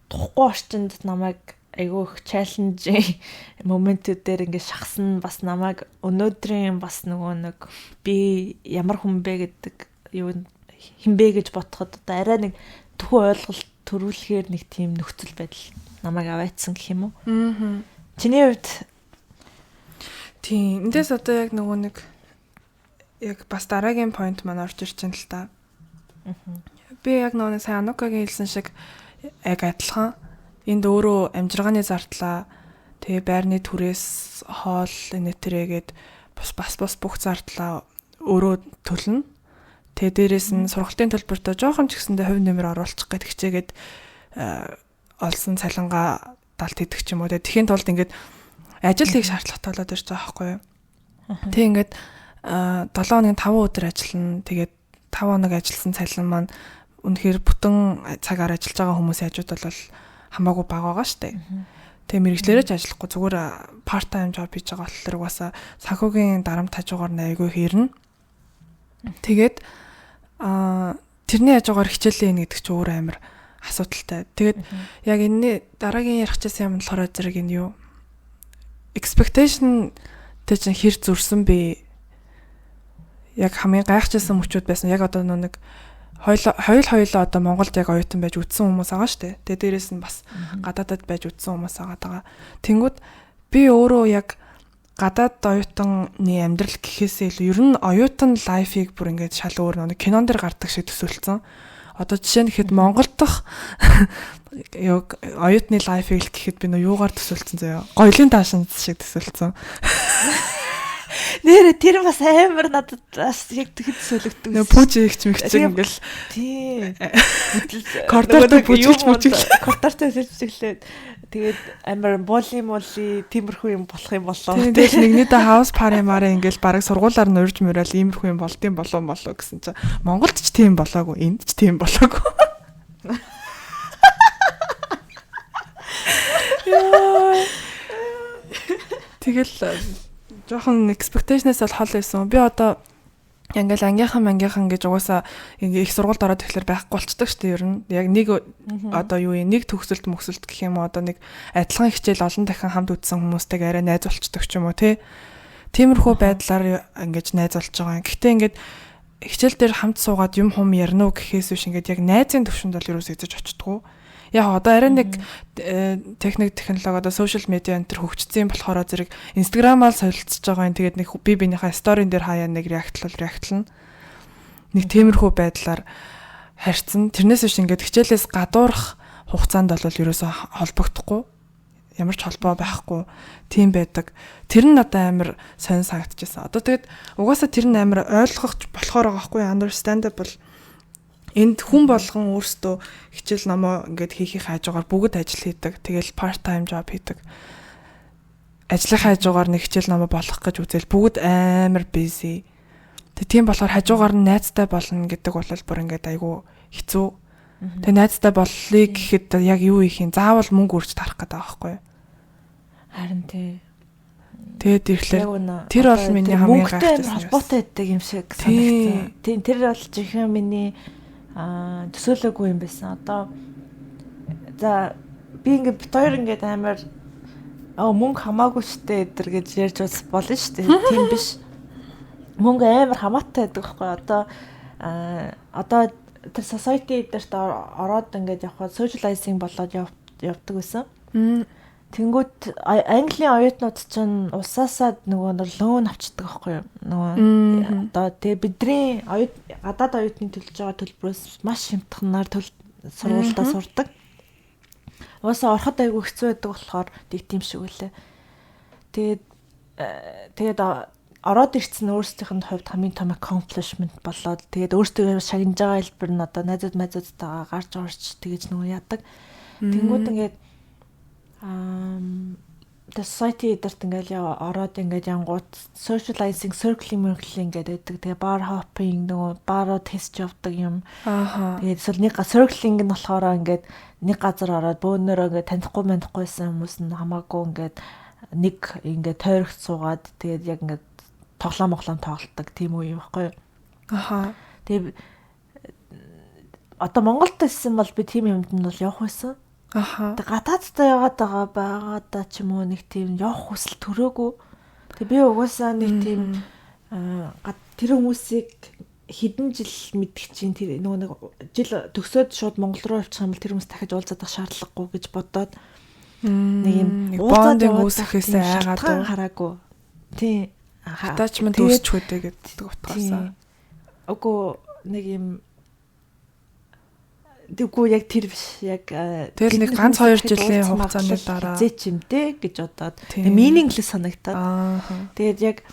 тухгүй орчинд намайг айгүй их challenge moment үүдээр ингээд шахсан бас намайг өнөөдрийн бас нөгөө нэг би ямар хүн бэ гэдэг юу хин бэ гэж бодоход одоо арай нэг түүхүү ойлголт төрүүлэхээр нэг тийм нөхцөл байдал намайг аваачсан гэх юм уу. Чиний хувьд тийм эндээс одоо яг нөгөө нэг яг бас дараагийн point маань орж ирж байна л та. Би яг нөгөө сайн Анукагийн хэлсэн шиг яг адилхан энд өөрөө амжиргааны зардлаа тэгээ байрны түрээс хоол энэ тэрэгээд бас бүх зардлаа өөрөө төлнө. Тэгээ дээрээс нь сургалтын төлбөртөө жоохон ч гэсэндээ хувь нэмэр оруулах гээд хичээгээд олсон цалингаа далд хийдэг ч юм уу. Тэгээ тэхийн тулд ингээд ажил хийх шаардлагатай болоод ирж байгаа байхгүй юу. Тэг ингээд 7 хоногийн 5 өдөр ажиллана. Тэгээд 5 хоног ажилласан цалин маань үнэхээр бүтэн цагаар ажиллаж байгаа хүмүүсийн хажууд бол хамаагүй бага байгаа шүү дээ. Тэгээ мэргэжлээрээ ч ажиллахгүй зүгээр part time job хийж байгаа болохоор угаасаа санхүүгийн дарамт хажуугаар нь айгүй хэрнэ. Тэгээд тэрний хажуугаар хичээлээ ийн гэдэг чинь өөр амар асуудалтай. Тэгээд яг энэний дараагийн ярих гэсэн юм болохоор зэрэг энэ юу expectation тэ чинь хэр зөрсөн бэ? Яг хамгийн гайхажсэн мөчүүд байсан. Яг одоо нэг хоёул одоо Монголд яг оюутан байж үтсэн хүмүүс байгаа шүү дээ. Тэгээ дээрэс нь бас гадаадад байж үтсэн хүмүүс байгаа даа. Тэнгүүд би өөрөө яг гадаад оюутаны амьдрал гэхээсээ илүү ер нь оюутан life ыг бүр ингээд шал өөр нэг кинон дээр гардаг шиг төсөөлсөн. Одоо жишээ нь гэхэд Монгол дахь яг оюутны life ыг л гэхэд би нөө юугаар төсөөлсөн заяа. Гоёлын таашин шиг төсөөлсөн. Нэрэ тэр бас амар надад бас яг тэгэхэд төсөөлөгдөг. Нөө пүүж ихч мэгч ингээл тий. Коридортой бүжиглж мүжиглж коридортой бүжиглээд тэгээд амар буули муули тиймэрхүү юм болох юм болоо. Тэгэл нэгнийдээ house party маарэ ингээл бараг сургуулаар нь урьж мураал иймэрхүү юм болдсон болоо гэсэн чинь Монголд ч тийм болоогүй, энд ч тийм болоогүй. Яа. Тэгэл жоохон expectation-аас бол хол байсан. Би одоо ингээл ангийнхан гэж угаасаа ингээ их сургуульд ороод ирэхлээр байхгүй болчдөг шүү дээ ер нь. Яг нэг одоо юу юм нэг төгсөлт мөксөлт гэх юм уу одоо нэг адилхан хичээл олон дахин хамт үзсэн хүмүүстэйг арай найз болчдөг ч юм уу тий. Тиймэрхүү байдлаар ингэж найз болж байгаа юм. Гэхдээ ингээд хичээл дээр хамт суугаад юм хум ярина уу гэхээс биш ингээд яг найзын төвшөнд бол ерөөсөө эзэж очдгоо. Яг одоо арай нэг техник технологи одоо social media энэ төр хөгжсөн болохоор зэрэг Instagram-аар солилцож байгаа юм. Тэгээд нэг би биенийхээ story-н дээр хаяа нэг реактлал. Нэг тиймэрхүү байдлаар харьцсан. Тэрнээс биш ингээд хичээлээс гадуурх хугацаанд бол ерөөсөө холбогдохгүй. Ямар ч холбоо байхгүй тийм байдаг. Тэр нь надад амар сонь санагдчихсан. Одоо тэгээд угаасаа тэр нь амар ойлгох болохоор байгаа хгүй understandable. Энд хүн болгон өөрсдөө хичээл номоо ингээд хийхийг хажуугаар бүгд ажил хийдэг. Тэгэл part time job хийдэг. Ажлынхаа хажуугаар нэг хичээл номоо болох гэж үзэл бүгд амар busy. Тэг тийм болохоор хажуугаар нь найзтай болно гэдэг бол бүр ингээд айгүй хэцүү. Тэг найзтай боллыг гэхэд яг юу хийх юм? Заавал мөнгө үрж тарах гэдэг байгаа байхгүй юу? Харин тий. Тэгээд ирэхлээр тэр бол миний хамгийн гайхалтай холбоотой байдаг юм шиг санагдсан. Тийм тэр бол жинхэнэ миний төсөөлөөгүй юм байсан. Одоо за би ингээд бит хоёр ингээд амар мөнгө хамаагүй штэ эдэр гэж ярьж бас болно штэ. Тийм биш. Мөнгө амар хамаатай байдаг байхгүй. Одоо тэр society эдэрт ороод ингээд явхад socializing болоод явдаг байсан. Тэнгүүт Английн оюутнууд чинь улсаасаа нөгөө нөр лөөн авчдаг байхгүй юу? Нөгөө одоо тэгээ бидний гадаад оюутны төлж байгаа төлбөрөөс маш хямдханаар сургуульдаа сурдаг. Угаасаа ороход айгүй хэцүү байдаг болохоор тэг тийм шиг үлээ. Тэгээд ороод ирсэн өөрсдийнх нь хувьд хамгийн том accomplishment болоод тэгээд өөрсдөө шагнаж байгаа хэлбэр нь одоо найзууд майзуудтайгаа гарч орч тэгэж нөгөө яадаг. Тэнгүүд ингээд the society эдэрт ингээл ороод ингээд янгууд socializing circling mörkling гэдэг байдаг. Тэгээ bar hopping нөгөө бароо тест явдаг юм. Тэгээд эсвэл нэг circling нь болохоор ингээд нэг газар ороод бөөнөрөө ингээд танихгүй манихгүйсэн хүмүүс нь хамаагүй ингээд нэг ингээд тойрогт суугаад тэгээд яг ингээд тоглоом моглоом тоглолдог тийм үе юм баггүй юу? Аха. Тэгээд одоо Монголд байсан бол би тийм юмд нь бол явах байсан. Аха. Тэг гадаадтай яваад байгаа байгаадаа ч юм уу нэг тийм явах хүсэл төрөөгүй. Тэг би угаасаа нэг тийм тэр хүмүүсийг хэдэн жил мэдэх чинь тэр нөгөө нэг жил төгсөөд шууд Монгол руу явчих юм бол тэр хүмүүс дахиж уулзах шаардлагагүй гэж бодоод нэг юм bonding үүсгэхээс айгаад хараагүй. Тийм. Attachment үүсчихүү дээ гэдэг утгаасаа. Үгүй нэг юм Тэгвэл яг тэр биш. Яг тэгэл нэг ганц 2 жилийн хугацааны дараа зээч юм дээ гэж бодоод meaningless санагдаад. Тэгээд яг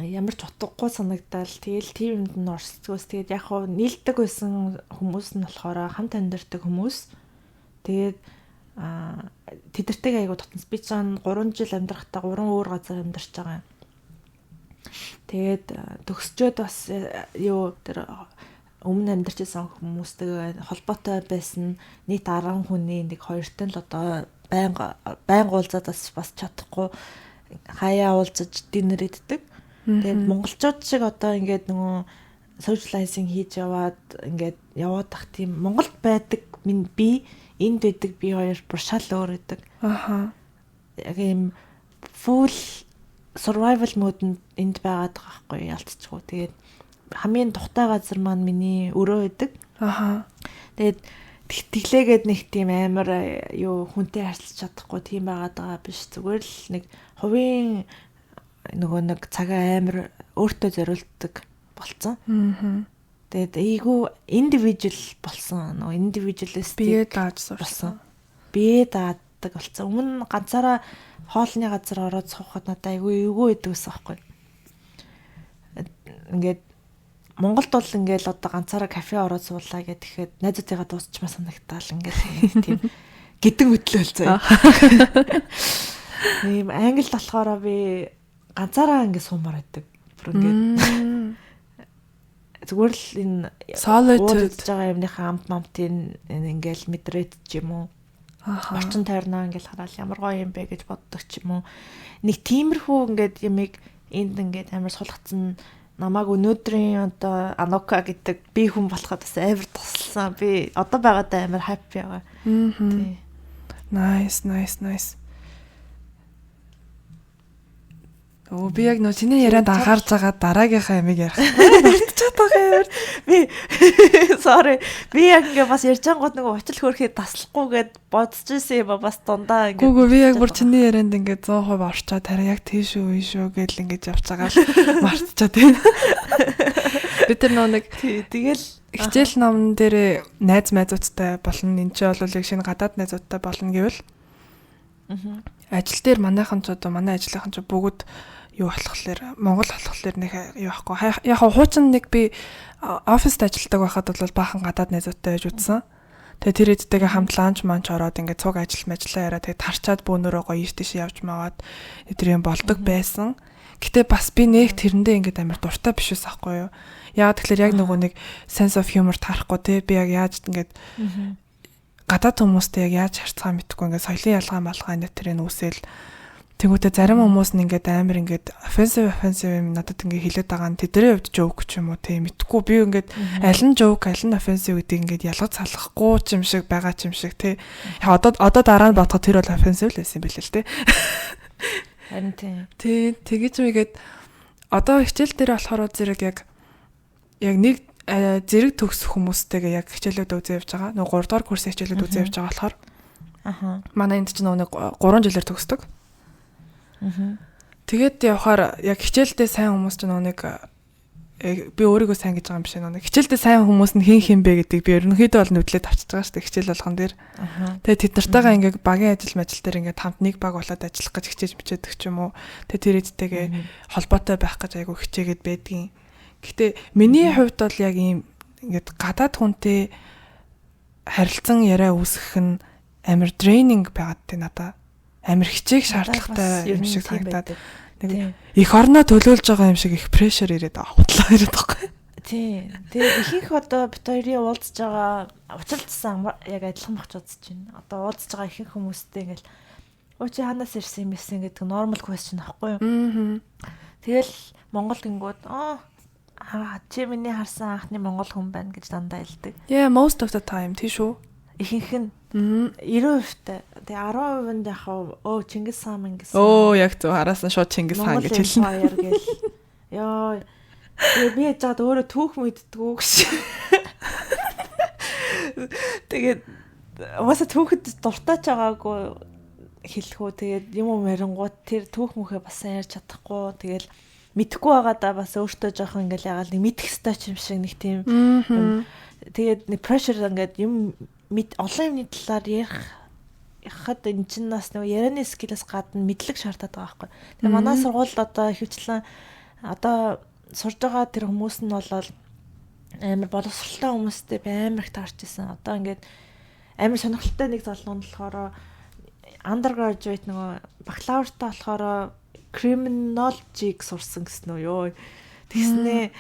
Ямар ч утгагүй санагдаал тэгэл тийм юмд нь орсдгоос. Тэгээд яг хуу нийлдэг байсан хүмүүс нь болохоор хамт амьдардаг хүмүүс. Тэгээд тэдэртэйг айгу татнас. Би ч 3 жил амьдрахдаа 3 өөр газар амьдарч байгаа юм. Тэгээд төгсчөөд бас юу тэр өмнө амьдарч исэн хүмүүстэйгээ холбоотой байсан нийт 10 хүний нэг хоёртой л одоо байнга байнга уулзаад бас чадахгүй хаяа уулзаж dinner иддэг. Тэгээд монголчууд шиг одоо ингээд нөгөө socializing хийж яваад ингээд яваад ах тийм Монголд байдаг минь би энд байдаг би хоёр бүр шал өөр байдаг. Аха. Яг ийм full survival mode энд байгаад байгаа байхгүй ялцчихгүй. Тэгээд хамгийн тухтай газар маань миний өрөө байдаг. Аха. Тэгээд тэглээгээд нэг тийм амар юу хүнтэй харьцаж чадахгүй тийм байгаад байгаа биш. Зүгээр л нэг хувийн нөгөө нэг цагаа амар өөртөө зориулдаг болцсон. Аа. Тэгээд айгүй individual болсон. Нөгөө individualist бие дааж сурсан. Бие даадаг болсон. Өмнө ганцаараа хоолны газар ороод суухад надад айгүй эвгүй байдаг гэсэн аахгүй. Ингээд Монголд бол ингээл одоо ганцаараа кафе ороод суулаа гэх тэгэхэд найзуудыгаа дуусчмаа санагтаал ингээл тийм гидэн хөдлөөл заяа. Тийм Англид болохоор би ганцаараа ингээд суумаар байдаг. Бүр ингээд зүгээр л энэ solitude байгаа юмныхаа амт мамтын ингээл мэдрээд ч юм уу. Орчин тойрноо ингээл хараал ямар гоё юм бэ гэж боддог ч юм уу. Нэг тиймэрхүү ингээд ямиг энд ингээд амар сулгацсан намайг өнөөдрийн одоо Анука гэдэг би хүн болоход бас амар тусалсан. Би одоо байгаадаа амар happy байгаа. Тий. Nice, nice, nice. Оо би яг нөө чиний ярианд анхаарч байгаа дараагийнхаа амиг ярих. Мартчихад байгаа юм. Би sorry. Би яг ингээ бас ярьж ангууд нөгөө учил хөөрхий таслахгүй гэд бодож исэн юм а бас дундаа ингээ. Гүг би яг бүр чиний ярианд ингээ 100% орчоод харин яг тийш үү ийш үү гэл ингээ явж байгаа л мартчихад байна. Би тэр нөө нэг тэгэл хичээл номн дээр найз майзуудтай болно. Энд чи бол яг шинэ гадаад найзуудтай болно гэвэл ажил дээр манайхан ч одоо манай ажлынхан ч бүгд юу болохоор Монгол болохоор нэг юу ахгүй. Яг хуучин нэг би оффист ажилладаг байхад бол баахан гадаад найзуудтай байж үзсэн. Тэгээ тэр эдтэйгээ хамт ланч манч ороод ингээд цуг ажил мажлаа яриа тэгээ тарчаад бөөнөрөө гоё ийш тийш явж маваад тэр юм болдог байсан. Гэтэ бас би нэг тэрэндээ ингээд амар дуртай биш ус ахгүй юу. Яагаад тэгэхээр яг нөгөө нэг sense of humor тарахгүй те би яг яаж ингээд гадаад хүмүүстэй яг яаж харьцаа мэдэхгүй ингээд соёлын ялгаа малгай энэ тэрийг үүсэл Тэнгүүтээ зарим хүмүүс нь ингээд амар ингээд offensive юм надад ингээд хэлээд байгаа нь тэдний хувьд joke ч юм уу те мэдхгүй би ингээд аль нь joke аль нь offensive гэдгийг ингээд ялгаж салахгүй ч юм шиг байгаа ч юм шиг те. Яг одоо дараа нь бодоход тэр бол offensive л байсан юм билээ л те. Харин тийм. Тий, тэгэж мэгээд одоо хичээл дээр болохоор зэрэг яг нэг зэрэг төгсөх хүмүүстэйгээ яг хичээлүүд үзээ явж байгаа. Нөгөө 3 дугаар курсын хичээлүүд үзээ явж байгаа болохоор. Аха. Манай энд чинь нөгөө 3 жилээр төгсдөг. Тэгээд явахаар яг хичээлдээ сайн хүмүүс ч нэг би өөрийгөө сайн гэж байгаа юм биш нэг хичээлдээ сайн хүмүүс нь хэн хэн бэ гэдгийг би ерөнхийдөө бол нүдлээд авчиж байгаа шүү дээ хичээл болгон дээр. Тэгээд тэд нартайгаа ингээ багийн ажил мажил дээр ингээ хамт нэг баг болоод ажиллах гэж хичээж мичээдэг ч юм уу. Тэгээд тэр эдтэйгээ холбоотой байх гэж айгу хичээгээд байдгийн. Гэтэ миний хувьд бол яг ийм ингээд гадаад хүнтэй харилцан яриа үүсгэх нь амар draining байгаад тэ надаа. Амар хичээх шаардлагатай юм шиг санагдаад нэг их орноо төлөөлж байгаа юм шиг их pressure ирээд байгаа хутлаа ирээд байгаа. Тий. Тэгээд ихэнх одоо бит хоёрын уулзж байгаа учралцсан яг адилхан багч уулзж байна. Одоо уулзж байгаа ихэнх хүмүүстэй ингээл өө чи ханаас ирсэн юм бэ гэдэг normal question аахгүй юу? Аа. Тэгэл Монгол гингүүд чи миний харсан анхны монгол хүн байна гэж дандаа хэлдэг. Yeah, most of the time тий шүү. Ихэнх нь 90%-тай. Тэгээ 10% нь яг өө Чингис хаан мэн гэсэн. Өө яг зөв араас нь шууд Чингис хаан гэж хэлнэ. Гэл. Йоо. Тэгээ би яж жаад өөрөө түүх мэддгүү гэж. Тэгээд угаасаа түүхэд дуртай ч байгаагүй хэлэх үү. Тэгээд юм уу ярингууд тэр түүх мөхөө бас сайн ярьж чадахгүй. Тэгэл мэдхгүй байгаадаа бас өөртөө жоохон ингээл ягаал нэг мэдэх ёстой ч юм шиг нэг тийм. Тэгээд нэг pressure ингээд юм олон юмны талаар ярихад энэ чинь бас нэг ярианы skill ээс гадна мэдлэг шаардаад байгаа байхгүй. Тэгээ манай сургуульд одоо ихэвчлэн одоо сурж байгаа тэр хүмүүс нь бол амар боловсралтай хүмүүстэй би амар их таарч исэн. Одоо ингээд амар сонирхолтой нэг залуу нь болохоор undergraduate нөгөө бакалавртаа болохоор criminology-г сурсан гэсэн үү ёо. Тэгснээ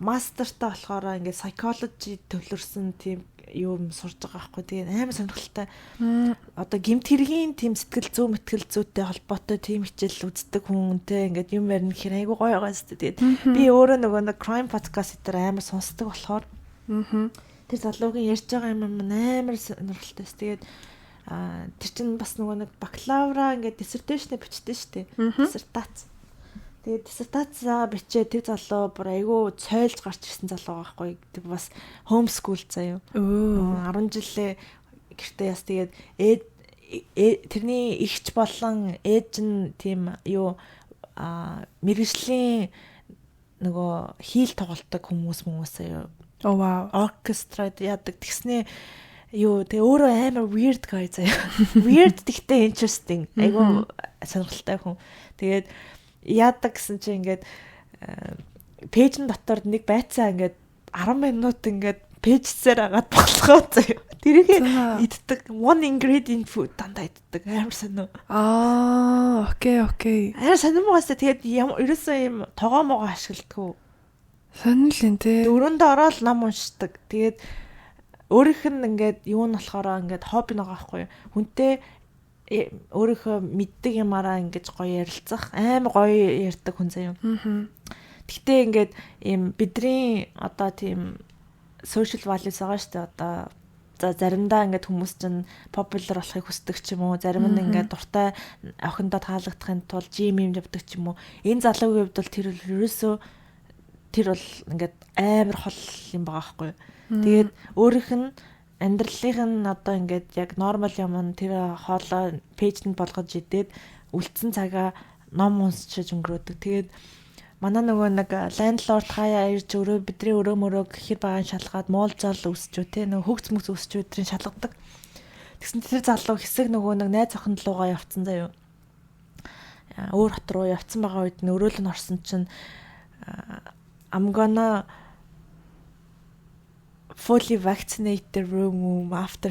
мастертаа болохоор ингээд psychology төвлөрсөн тийм юм сурж байгаа байхгүй. Тэгээд амар сонирхолтой. Одоо гэмт хэргийн тийм сэтгэл зүй мэтгэл зүйтэй холбоотой тийм хичээл үздэг хүнтэй ингээд юм ярина гэхээр айгу гоё байгаа шүү дээ. Тэгээд би өөрөө нөгөө нэг crime podcast дээр амар сонсдог болохоор тэр залуугийн ярьж байгаа юм амар сонирхолтой. Тэгээд тэр чинь бас нөгөө нэг бакалавра ингээд dissertation бичдэг шүү дээ. Диссертац. Тэгээд диссертацаа бичээ тэр залуу бүр айгүй цойлж гарч ирсэн залуу байхгүй. Тэр бас homeschool заяа. 10 жилээ гэртээ яс тэгээд ээд тэрний эгч болон ээж нь тийм юу мэргэжлийн нөгөө хийл тоглолтог хүмүүс заяа. Oh wow. Оркестрад яадаг. Тэгснээ юу тэгээ өөрөө амар weird guy заяа. Weird гэхдээ interesting. Айгүй сонирхолтой хүн. Тэгээд яадаг гэсэн чинь ингээд page эн дотор нэг байцаа ингээд 10 минут ингээд page сээр агаад болохоо заяа. Тэрийг иддэг. One ingredient food дандаа иддэг. Амар сонио. Аа, okay, okay. Амар сонир моосаа тэгээд ерөөсөө юм тогоо могоо ашигладаг. Сонир л юм те. Өрөөндөө ороод ном уншдаг. Тэгээд өөрийнх нь ингээд юу нь болохоор ингээд хобби нэг байхгүй юу. Хүнтэй өөрийнхөө мэддэг юмараа ингэж гоё ярилцах, амар гоё ярьдаг хүн заяа. Гэхдээ ингээд ийм бидний одоо тийм social values байгаа шүү дээ. Одоо за заримдаа ингээд хүмүүс чинь popular болохыг хүсдэг ч юм уу, зарим нь ингээд дуртай охиндоо таалагдахын тулд gym юм явдаг ч юм уу. Энэ залуугийн хувьд бол тэр ерөөсөө тэр бол ингээд амар хол юм байгаа байхгүй юу. Тэгээд өөрийнх нь амьдралынх нь одоо ингээд яг normal юм нь тэр хоолоо page энд болгож идээд үлдсэн цагаа ном уншиж өнгөрөөдөг. Тэгээд манай нөгөө нэг landlord хаяа ирж өрөө бидний өрөө мөрөө гэхэр байгаа шалгаад mold зол үүсчүү те нөгөө хөгц мөгц үүсчүү өдрийн шалгадаг. Тэгсэн тэр залуу хэсэг нөгөө нэг найз охин руугаа явцсан заяа. Өөр хот руу явцсан байгаа үед нь өрөөл нь орсон чинь I'm gonna fully vaccinate the room after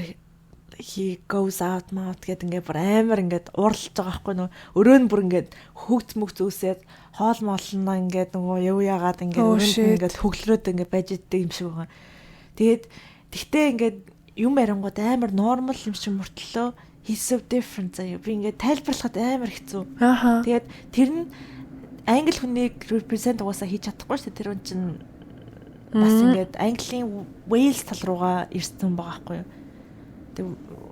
he goes out mouth гэдэг ингээд бүр амар ингээд уурлаж байгаа байхгүй нөө өрөө нь бүр ингээд хөгц мөгц үүсээд хоол моолноо ингээд нөгөө юу яагаад ингээд өрөөнд ингээд хөглөрөөд ингээд байж идэг юм шиг байгаа. Тэгээд тэгтээ ингээд юм ярингууд амар normal юм шиг мөртлөө he's so different заяа. Би ингээд тайлбарлахад амар хэцүү. Тэгээд тэр нь англи хүнийг represent угаасаа хийж чадахгүй шүү дээ. Тэр хүн чинь бас ингээд Английн Wales тал руугаа ирсэн байгаа байхгүй юу. Тэг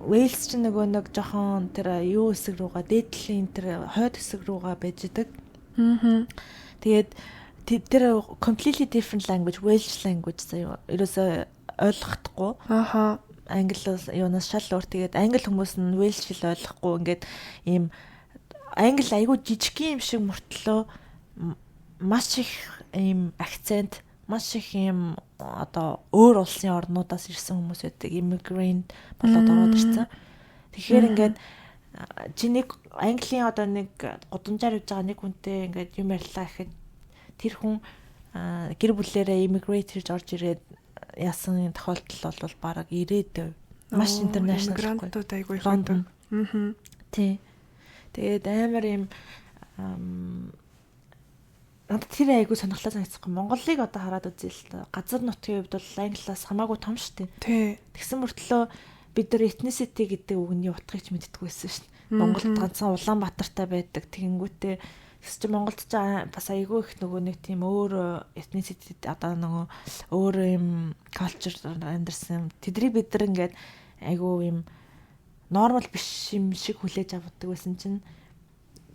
Wales чинь нөгөө нэг жоохон тэр юу хэсэг руугаа дээдлийн тэр хойд хэсэг руугаа байж идэг. Тэгээд тэр completely different language, Welsh language заяа. Ерөөсөө ойлгохдохгүй. Англи юунаас шал өөр. Тэгээд англи хүмүүс нь Welsh хэл ойлгохгүй ингээд ийм англи айгүй жижиг юм шиг мөртлөө маш их ийм акцент, маш их юм одоо өөр улсын орнуудаас ирсэн хүмүүс байдаг. Immigrant болоод ороод ирсэн. Тэгэхээр ингээд чи нэг Английн одоо нэг гудамжаар явж байгаа нэг хүнтэй ингээд юм ярьлаа гэхэд тэр хүн гэр бүлээрээ immigrate хийж орж ирээд яасан тохиолдол бол бараг 90%. Маш international immigrant ууд айгүй их байдаг. Аа. Тий. Тэгээд амар юм надад тэр айгүй сонирхолтой санагдсан. Монголыг одоо хараад үзье л та. Газар нутгийн хувьд бол англиас хамаагүй том шүү дээ. Тий. Тэгсэн мөртлөө бид нар ethnicity гэдэг үгний утгыг ч мэддэггүй байсан шүү дээ. Монголд ганцхан Улаанбаатартай байдаг. Тэгэнгүүтээ тэгс чи Монголд ч бас айгүй их нөгөө нэг тийм өөр ethnicity одоо нөгөө өөр юм culture амьдарсан юм. Тэдрийг бид нар ингээд айгүй юм normal биш юм шиг хүлээж авдаг байсан чинь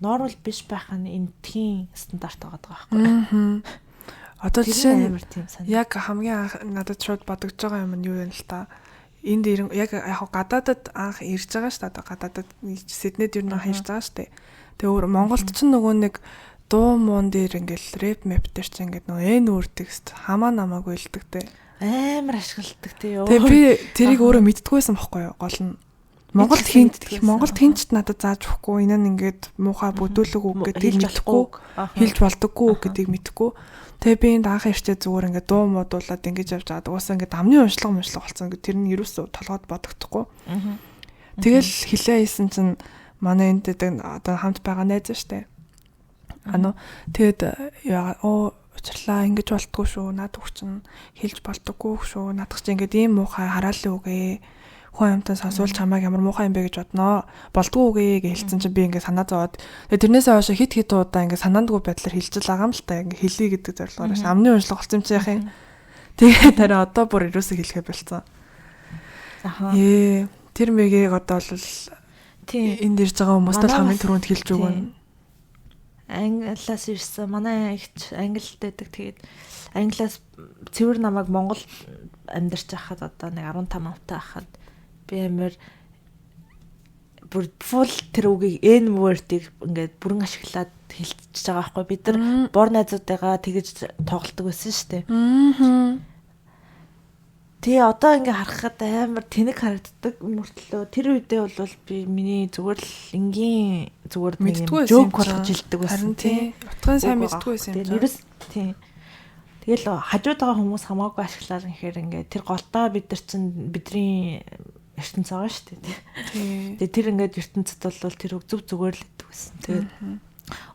normal биш байх нь энтхийн стандарт байгаа байхгүй. Одоо жишээ нь яг хамгийн анх надад шууд бодогдож байгаа юм нь юу юм л та. Энд яг яг гадаадад анх ирж байгаа шүү дээ. Одоо гадаадад Сиднейд ер нь анх ирж байгаа шүү дээ. Тэгээ өөр Монголд ч нөгөө нэг дуу муун дээр ингээл рэп мэп дээр чи ингээд нөгөө эн үрдэг хамаа намаагүй илдэг те. Амар ашигладаг тий. Тэгээ би тэрийг өөрөө мэддэггүйсэн бохгүй юу гол нь. Монголд хинт Монголд хинч надад зааж өгөхгүй, энэ нь ингээд муухай бүдүүлэг үг гэдгийг мэдэхгүй, хэлж болдоггүй үг гэдгийг мэдэхгүй. Тэгээ би энд анх ирчээ зүгээр ингээд дуу муудуулаад ингэж явж байгаа. Угаасаа ингээд амны уншлага болсон. Ингээд тэр нь ерөөсөө толгойд бодогдохгүй. Тэгэл хилээ хийсэн чинь манай энд гэдэг одоо хамт байгаа найз штэ. Ано тэгээд яа оо уучлаа ингэж болдгоо шүү. Наад үг чинь хэлж болдоггүй шүү. Наадах чинь ингээд ийм муухай хараалын үг ээ. Хүн амтан сонсвол чамайг ямар муухай юм бэ гэж бодноо. Болдгоо үгүй гэж хэлсэн чинь би ингээд санаа зовоод тэгээ тэрнээсээ хойш хит хит удаа ингээд санаандгүй байдлаар хэлж л байгаа юм л та, ингээд хэлье гэдэг зорилгоор амны уншлага болсон юм чи яах юм. Тэгээд тарай одоо бүр ерөөсөө хэлэхэ болцсон. Аха. Тэр мэгийг одоо бол энд ирж байгаа хүмүүст л хамгийн түрүүнд хэлж өгнө. Англиас ирсэн. Манай эгч англид байдаг. Тэгээд англиас цэвэр намайг Монгол амьдарч байхад одоо нэг 15 автай байхад би амар бүр full тэр үгийг N word-ыг ингээд бүрэн ашиглаад хэлчихэж байгаа байхгүй. Бид нар бор найзуудтайгаа тэгэж тоглолдог байсан шүү дээ. Тэгээ одоо ингээ харахад амар тэнэг харагддаг мөртлөө тэр үедээ бол би миний зүгээр л энгийн зүгээр нэг юм жоок болгож хэлдэг байсан. Тий. Утгын сайн мэддэггүй байсан юм. Ерөөс тий. Тэгэл хажууд байгаа хүмүүс хамаагүй ашиглаар гэхээр ингээ тэр голдоо бид нар чинь бидний ертөнц байгаа шүү дээ. Тэгээ тэр ингээд ертөнцид бол тэр үг зүв зүгээр л гэдэг байсан. Тэгээд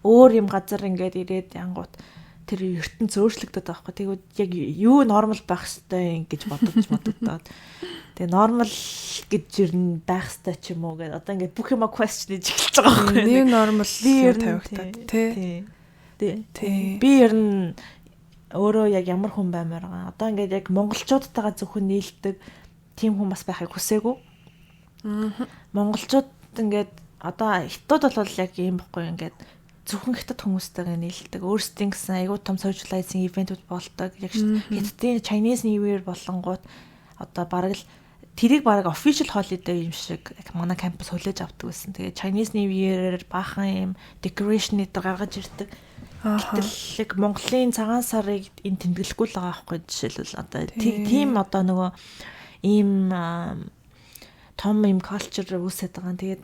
өөр юм газар ингээд ирээд янгууд тэр ертөнц өөрчлөгдөд байгаа байхгүй. Тэгвэл яг юу нормал байх хэвтэй ингэж бодож бодогдоод. Тэгээ нормал гэж ер нь байх хэвтэй ч юм уу гэдэг. Одоо ингээд бүх юма question хийж эхэлж байгаа байхгүй. New normal тавигтаад тий. Тий. Би ер нь өөрөө яг ямар хүн баймаар байгаа. Одоо ингээд яг монголчуудтайгаа зөвхөн нийлдэг тийм хүн бас байхыг хүсээгүй. Монголчууд ингээд одоо хятад бол яг ийм бохгүй ингээд зөвхөн хятад хүмүүстэйгээ нийлдэг. Өөрсдийн гэсэн айгуу том socializing event-үүд болдог. Яг хятадын Chinese New Year болонгууд одоо бараг л тэрийг бараг official holiday юм шиг манай кампус хүлээж авдаг байсан. Тэгээ Chinese New Year-ээр баахан юм decoration эдэр гаргаж ирдэг. Гэтэл яг Монголын цагаан сарыг энэ тэмдэглэхгүй л байгаа байхгүй жишээлбэл одоо тийм одоо нөгөө ийм том юм culture үүсээд байгаа. Тэгээд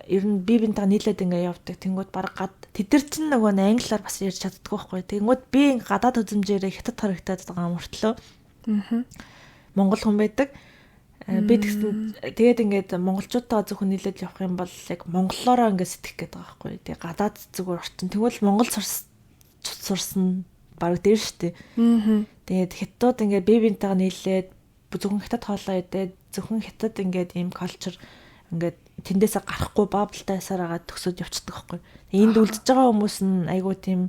ер нь би бинтаа нийлээд ингээ явдаг. Тэнгүүд баг гад тэд нар чинь нөгөө англиар бас ярьж чаддаггүй байхгүй. Тэнгүүд би гадаад үзмжээрээ хятад харагдаад байгаа мөртлөө. Монгол хүн байдаг. Би тэгсэн тэгээд ингээд монголчуудтайгаа зөвхөн нийлээд явах юм бол яг монголоороо ингээд сэтгэх гээд байгаа байхгүй. Тэгээд гадаад зүгээр орчин. Тэгвэл монгол сурсан баг дээр штэ. Тэгээд хятадууд ингээд би бинтайгаа нийлээд зөвхөн хятад хоолоо идээд зөвхөн хятад ингээд ийм culture ингээд тэндээсээ гарахгүй баблтай байсараа төгсөд явцдаг байхгүй. Энд үлдэж байгаа хүмүүс нь айгүй тийм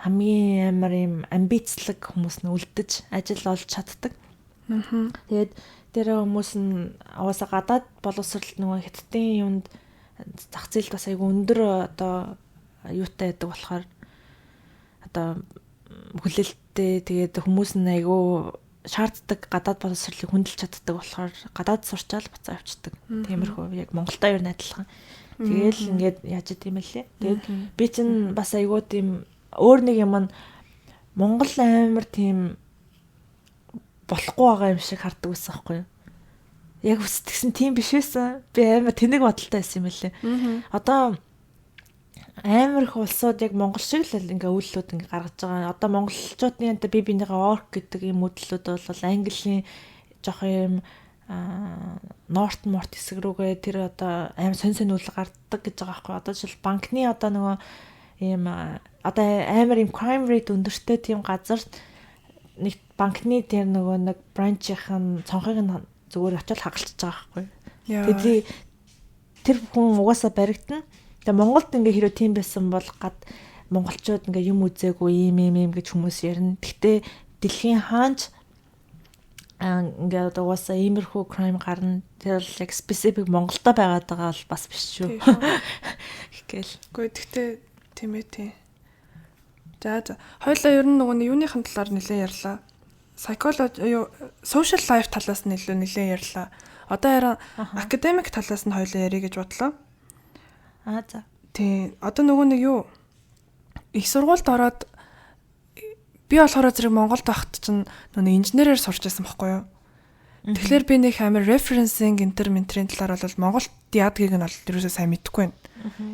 хамгийн амар ийм амбицлаг хүмүүс нь үлдэж ажил олж чаддаг. Тэгээд тэр хүмүүс нь угаасаа гадаад боловсрал нөгөө хятадын юунд зах зээлд бас айгүй өндөр одоо юутай байдаг болохоор одоо хүлээлттэй тэгээд хүмүүс нь айгүй шаарддаг гадаад боловсролыг хүндэлж чаддаг болохоор гадаад сурчаал буцаа явцдаг. Тиймэрхүү яг Монголтой ер нь адилхан. Тэгээл ингээд яаж идэм бэлээ. Тэгээд би чинь бас айгүй тийм өөр нэг юм нь Монгол амар тийм болохгүй байгаа юм шиг хардаг байсан байхгүй юу? Яг үстгсэн тийм биш байсан. Би амар тэнэг бодолтой байсан юм бэлээ. Одоо амар их улсууд яг Монгол шиг л ингээ үйлдэлүүд ингээ гаргаж байгаа. Одоо монголчуудын энэ би бинийгээ орк гэдэг юм үйлдэлүүд бол Английн жоох юм Норт Морт хэсэг рүүгээ тэр одоо амар сонь сонь үйл гардаг гэж байгаа байхгүй. Одоо жишээл банкны одоо нөгөө ийм одоо амар юм crime rate өндөртэй тийм газар нэг банкны тэр нөгөө нэг branch-ийн цонхыг нь зүгээр очиод хагалчихж байгаа байхгүй. Тэгээд тэр хүн угаасаа баригдана. Тэгээ Монголд ингээ хэрвээ тийм байсан бол гад монголчууд ингээ юм үзээгүй ийм ийм ийм гэж хүмүүс ярина. Гэхдээ дэлхийн хаанч ингээ угаасаа иймэрхүү crime гарна. Тэр бол яг specific Монголдо байгаад байгаа бол бас биш шүү. Гэл. Үгүй гэхдээ тийм ээ тийм. За за. Хоёлаа ер нь нөгөө юуныхын талаар нэлээд ярьлаа. Psychology юу social life талаас нь илүү нэлээд ярьлаа. Одоо харин academic талаас нь хоёлаа ярих гэж бодлоо. Аа за. Тийм. Одоо нөгөө нэг юу их сургуульд ороод би болохоор зэрэг Монголд байхад чинь нөгөө инженерээр сурч байсан байхгүй юу? Тэгэхээр би нэг амар referencing энтер ментрийн талаар бол Монголд яадгийг нь бол ерөөсөө сайн мэдэхгүй байна.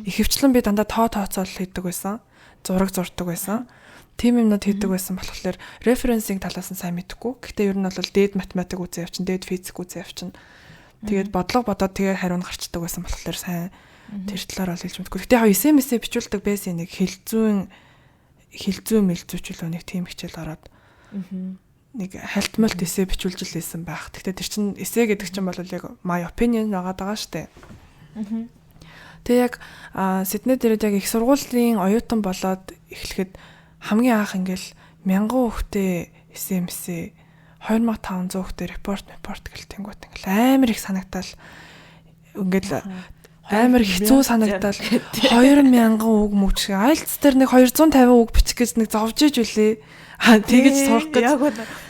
Ихэвчлэн би дандаа тооцоол хийдэг байсан. Зураг зурдаг байсан. Тим юмнууд хийдэг байсан болохоор referencing талаас нь сайн мэдэхгүй. Гэхдээ ер нь бол дээд математик үзээ явчин, дээд физик үзээ явчин. Тэгээд бодлого бодоод тэгээ хариу нь гарчдаг байсан болохоор сайн тэр талаар бол хэлж мэдэхгүй. Гэхдээ яг SMS-ээ бичүүлдэг байсан нэг хэл зүйн мэлзүүч лөө нэг тийм хичээл ороод нэг хальтмалт эсэ бичүүлж л байсан байх. Гэхдээ тэр чинь эсэ гэдэг чинь бол яг my opinion байгаад байгаа штэ. Тэгээ яг Сидней дээрээ яг их сургуулийн оюутан болоод эхлэхэд хамгийн анх ингээл 1000 хүүхдээ SMS 2500 хүүхдээ report гэл тэнгуут ингээл амар их санагтаал, ингээл амар хэцүү санагтаал, 2000 үг мөч IELTS дээр нэг 250 үг бичих гэж нэг зовж иж үлээ. А тэгэж сурах гэж.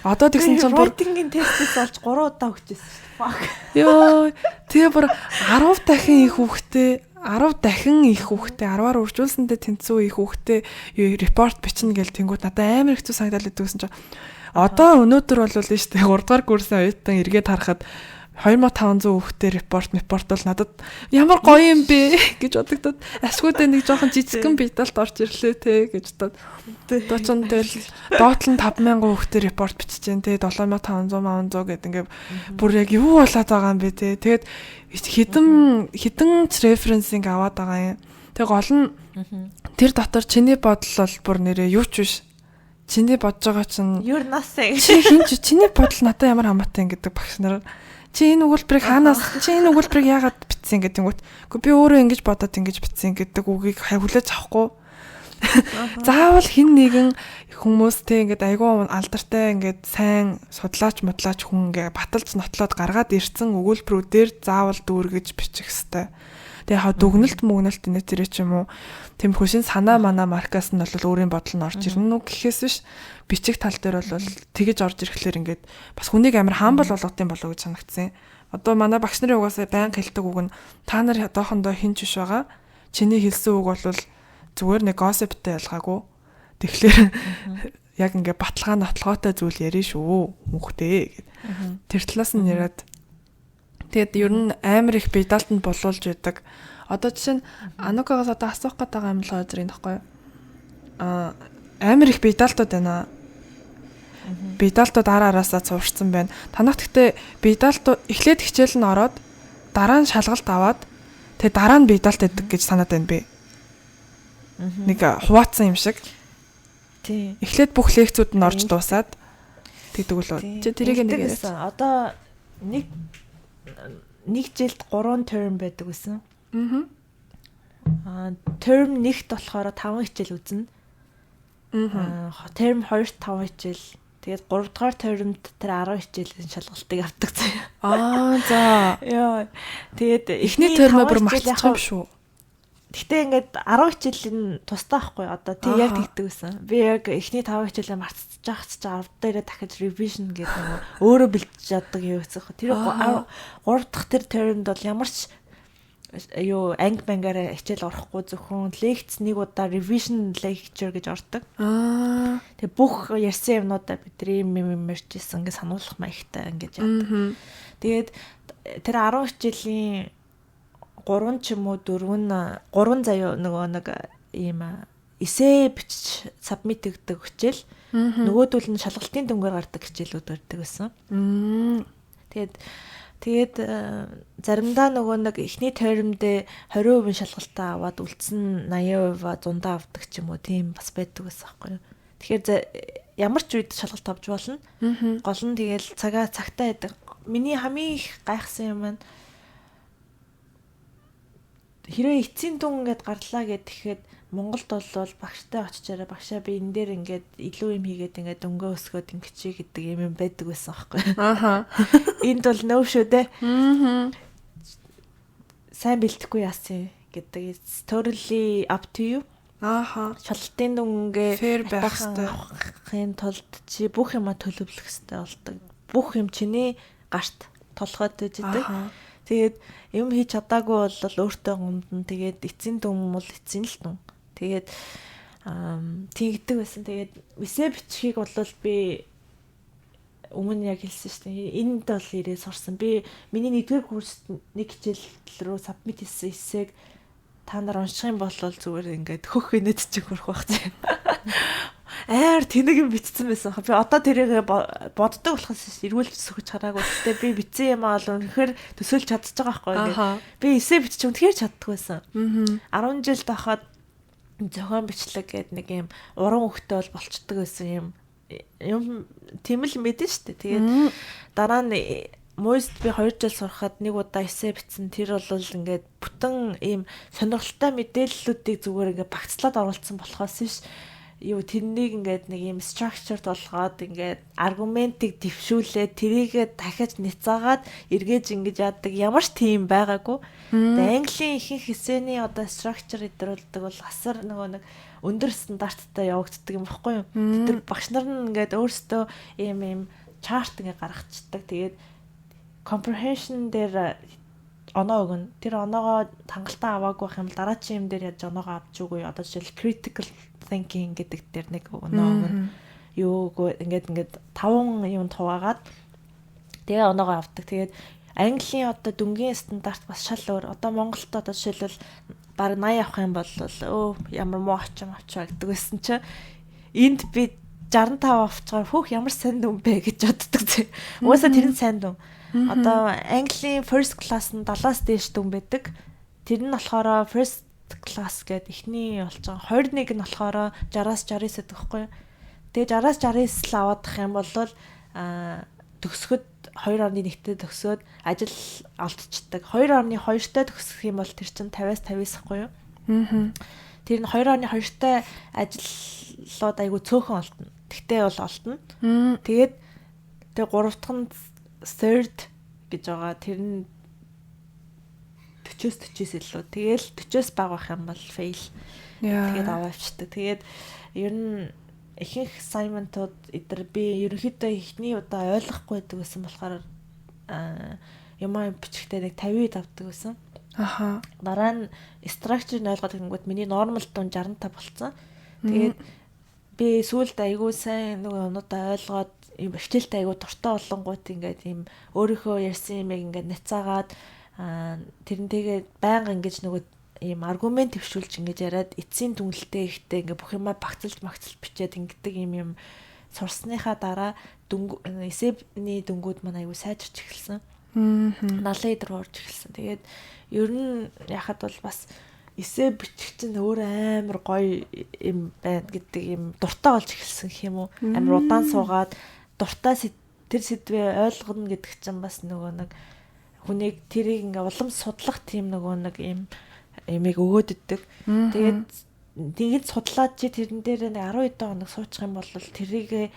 Одоо тэгсэн чинь бүр writing-ийн тестээс олж 3 удаа өгчээсэн шүү дээ. Fuck. Йоо, тэгээ бүр 10 дахин их хүүхдээ, 10 дахин их хүүхдээ, 10-аар үржүүлсэндээ тэнцүү их хүүхдээ report бичнэ гэл тэнгууд надад амар хэцүү санагдал өгсөн чинь одоо өнөөдөр бол нь шүү дээ, 3 дугаар курсын оюутан эргээд харахад 2500 хүүхдээ report бол надад ямар гоё юм бэ гэж бодогдоод, ашгуудаа нэг жоохон жижигхэн биталт орж ирлээ те гэж бодоод. Одоо ч тэгэл доотлон 5000 хүүхдээ report бичиж जैन те, 7500 500 гэд ингээ бүр яг юу болоод байгаа юм бэ те. Тэгээд хідэн хідэн ч referencing аваад байгаа юм. Тэг гол нь тэр дотор чиний бодол бол бүр нэрээ юу ч биш, чиний бодож байгаа чинь You're nothing. Чи хин ч чиний бодол надад ямар хамаатай гэдэг багш нар, чи энэ өгүүлбэрийг хаанаас, чи энэ өгүүлбэрийг яагаад бичсэн гэдэг юм. Үгүй, би өөрөө ингэж бодоод ингэж бичсэн гэдэг үгийг хүлээж авахгүй. Заавал хин нэгэн хүмүүс те ингээд айгүй алдартай, ингээд сайн судлаач мудлаач хүн ингээд баталж нотлоод гаргаад ирсэн өгүүлбэрүүдээр заавал дүүргэж бичих хэвээр. Тэгээ хаа дүгнэлт мөгнөлт энэ тэрэ ч юм уу, тийм хөшин санаа манаа маркаас нь бол өөрийн бодол нь орж ирнэ үү гэхээс биш, бичих тал дээр бол тэгэж орж ирэхлээр ингээд бас хүнийг амар humble болгодсон болов уу гэж санагдсан. Одоо манай багш нарын угаасаа байнга хэлдэг үг нь та нар одоохондоо хэн ч биш байгаа. Чиний хэлсэн үг бол зүгээр нэг gossip тэй ялгаагүй. Тэгэхээр яг ингээ баталгаа нотлогоотой зүйл ярина шүү мөнхтэй гэд. Тэр талаас нь яриад, тэгээд ер нь амар их бие даалтанд болуулж байдаг. Одоо жишээ нь Анукагаас одоо асуух гээд байгаа юм л зэрэг нөхгүй. Амар их бие даалтууд байна. Бие даалтууд ар араасаа цуурсан байна. Танах гэхдээ бие даалтууд эхлээд хичээл нь ороод, дараа нь шалгалт аваад, тэгээ дараа нь бие даалт байдаг гэж санаад байна би. Нэг хуваацсан юм шиг. Тий. Эхлээд бүх лекцүүд нь орж дуусаад тэгдэг лөө. Чи тэрийг нэг яриач. Одоо нэг нэг жилд 3 term байдаг гэсэн. Term нэгт болохоор 5 хичээл үзнэ. Term 2-т 5 хичээл. Тэгээд 3 дугаар term-д тэр 10 хичээлийн шалгалтыг авдаг заяа. Аа, за. Йоо. Тэгээд эхний term ээ бүр мартчих юм шүү. Гэтэ ингээд 10 хичээлийн тусдаа байхгүй одоо тий, яг тэгдэг байсан. Би яг эхний 5 хичээлээ мартчих жахц чи 10 дээрээ дахиж revision гэдэг нөгөө өөрөө бэлтэж чаддаг юу гэсэн. Тэр 3 дахь тэр term-д бол ямар ч юу анги бангаараа хичээл орохгүй, зөвхөн лекц нэг удаа revision lecture гэж ордог. Тэгээ бүх ярьсан юмнуудаа бид нар юм юм юм ярьжсэн ингээ сануулах маягтай ингэж яадаг. Тэгээд тэр 10 хичээлийн 3 ч юм уу 4 нь 3 заяа нөгөө нэг ийм эсээ бичиж submit өгдөг хичээл, нөгөөдөл нь шалгалтын дүнгээр гардаг хичээлүүд барьдаг байсан. Тэгээд заримдаа нөгөө нэг эхний term дээ 20% шалгалтаа аваад үлдсэн 80% зундаа авдаг ч юм уу, тийм бас байдаг байсан байхгүй юу. Тэгэхээр ямар ч үед шалгалт авч болно. Гол нь тэгэл цагаа цагтаа байдаг. Миний хамгийн их гайхсан юм нь хэрвээ эцсийн дүн ингээд гарлаа гэхэд Монголд бол багштай очичаараа багшаа би энэ дээр ингээд илүү юм хийгээд ингээд өнгөө өсгөөд ингэчий гэдэг юм юм байдаг байсан байхгүй. Энд бол нөө шүү дээ. Сайн бэлтгэхгүй яасан гэдэг. It's totally up to you. Шалгалтын дүнгээ fair байх хэрэгтэй. Авахын тулд чи бүх юма төлөвлөх хэрэгтэй болдог. Бүх юм чиний гарт толгойд байж идэг. Тэгээд юм хийж чадаагүй бол өөртөө гомдно. Тэгээд эцсийн дүн бол эцсийн л дүн. Тэгээд тэгдэг байсан. Тэгээд эсээ бичихийг бол би Өмнө яг хэлсэн шүү дээ. Энд бол ирээ сурсан. Би миний нэгдүгээр курст нэг хичээл рүү submit хийсэн эссэг та нар унших юм бол зүгээр ингээд хөх инээд чи хөрөх байх зэ. Аар тэнэг юм бичсэн байсан. Би одоо тэрийг боддог болохоос эргүүлж сөхөж хараагүй. Гэтэ би бичсэн юм аа бол үнэхээр төсөөлж чадчих байгаа байхгүй. Би эсээ бичиж үнэхээр чаддаг байсан. 10 жил байхад зохион бичлэг гэдэг нэг юм уран хөхтэй бол болчдөг байсан юм юм тийм л мэдэн шүү дээ. Тэгээд дараа нь Мойст би 2 жил сурахад нэг удаа эссе бичсэн. Тэр бол ингээд бүтэн ийм сонирхолтой мэдээллүүдийг зүгээр ингээд багцлаад оруулсан болохоос биш юу тэрнийг ингээд нэг ийм structure болгоод ингээд аргументыг дэвшүүлээд тэрийгэ дахиад няцаагаад эргээж ингэж яадаг ямар ч тийм байгаагүй. Тэгээ английн ихэнх эссений одоо structure эдэр болдог бол асар нөгөө нэг өндөр стандарттай явагддаг юм баггүй юу. Тэр багш нар нь ингээд өөрсдөө ийм ийм chart ингээд гаргацдаг. Тэгээд comprehension дээр оноо өгнө. Тэр оноогоо хангалттай аваагүй байх юм бол дараачийн юм дээр яаж оноогоо авч үгүй. Одоо жишээл critical thinking гэдэг дээр нэг оноо өгнө. Юугүй ингээд ингээд таван юм хуваагаад тэгээ оноогоо авдаг. Тэгээд Английн одоо дүнгийн стандарт бас шал өөр. Одоо Монголд одоо жишээлбэл бараг 80 авах юм бол өө ямар муу очим авчаа гэдэг байсан чинь энд би 65 авчгаар хөөх ямар сайн дүн бэ гэж боддог зэ. Угаасаа тэр нь сайн дүн. Одоо Английн first class нь 70-аас дээш дүн байдаг. Тэр нь болохоор first class гэдэг эхний болж байгаа. 21 нь болохоор 60-аас 69 гэдэг байхгүй юу? Тэгээ 60-аас 69 л аваадах юм бол төгсөхөд 2.1-тэй төгсөөд ажил олдчихдаг. 2.2-тай төгсөх юм бол тэр чинь 50-аас 59 байхгүй юу? Аа. Тэр нь 2.2-тай ажлууд айгу цөөхөн олдно. Тэгтээ бол олдно. Тэгээд тэгээ гурав дахь нь third гэж байгаа. Тэр нь 40-оос 49 илүү. Тэгээл 40-оос бага байх юм бол fail. Тэгээд аваа авчдаг. Тэгээд ер нь ихэнх assignment-ууд эдэр би ерөнхийдөө эхний удаа ойлгохгүй байдаг байсан болохоор юм аа бичгтээ нэг 50-д авдаг байсан. Аха. Дараа нь structure нь ойлгоод ирэнгүүт миний normal дүн 65 болцсон. Тэгээд би сүүлд айгүй сайн нөгөө юмнуудаа ойлгоод юм хичээлтэй айгүй дуртай болонгууд ингээд ийм өөрийнхөө ярьсан юмыг ингээд няцаагаад тэрнтэйгээ байнга ингэж нөгөө ийм аргумент төвшүүлж ингэж яриад эцсийн дүнэлтээ ихтэй ингээ бүх юмаа багцалж магцалж бичээд ингэдэг юм юм сурсныхаа дараа дүнг эсэбний дүнгууд маань айгүй сайжирч эхэлсэн. Налын идэр орж эхэлсэн. Тэгээд ер нь яхад бол бас эсэ бичих чинь өөр амар гоё юм байна гэдэг юм дуртай болж эхэлсэн гэх юм уу. Амар удаан суугаад дуртай тэр сэдвээ ойлгоно гэдэг чинь бас нөгөө нэг хүнийг тэрийг ингээ улам судлах тийм нөгөө нэг юм ямиг өгөөд идэг. Тэгээд тэгээд судлаад чи тэрэн дээр нэг 10 хэдэн хоног суучих юм бол тэрийг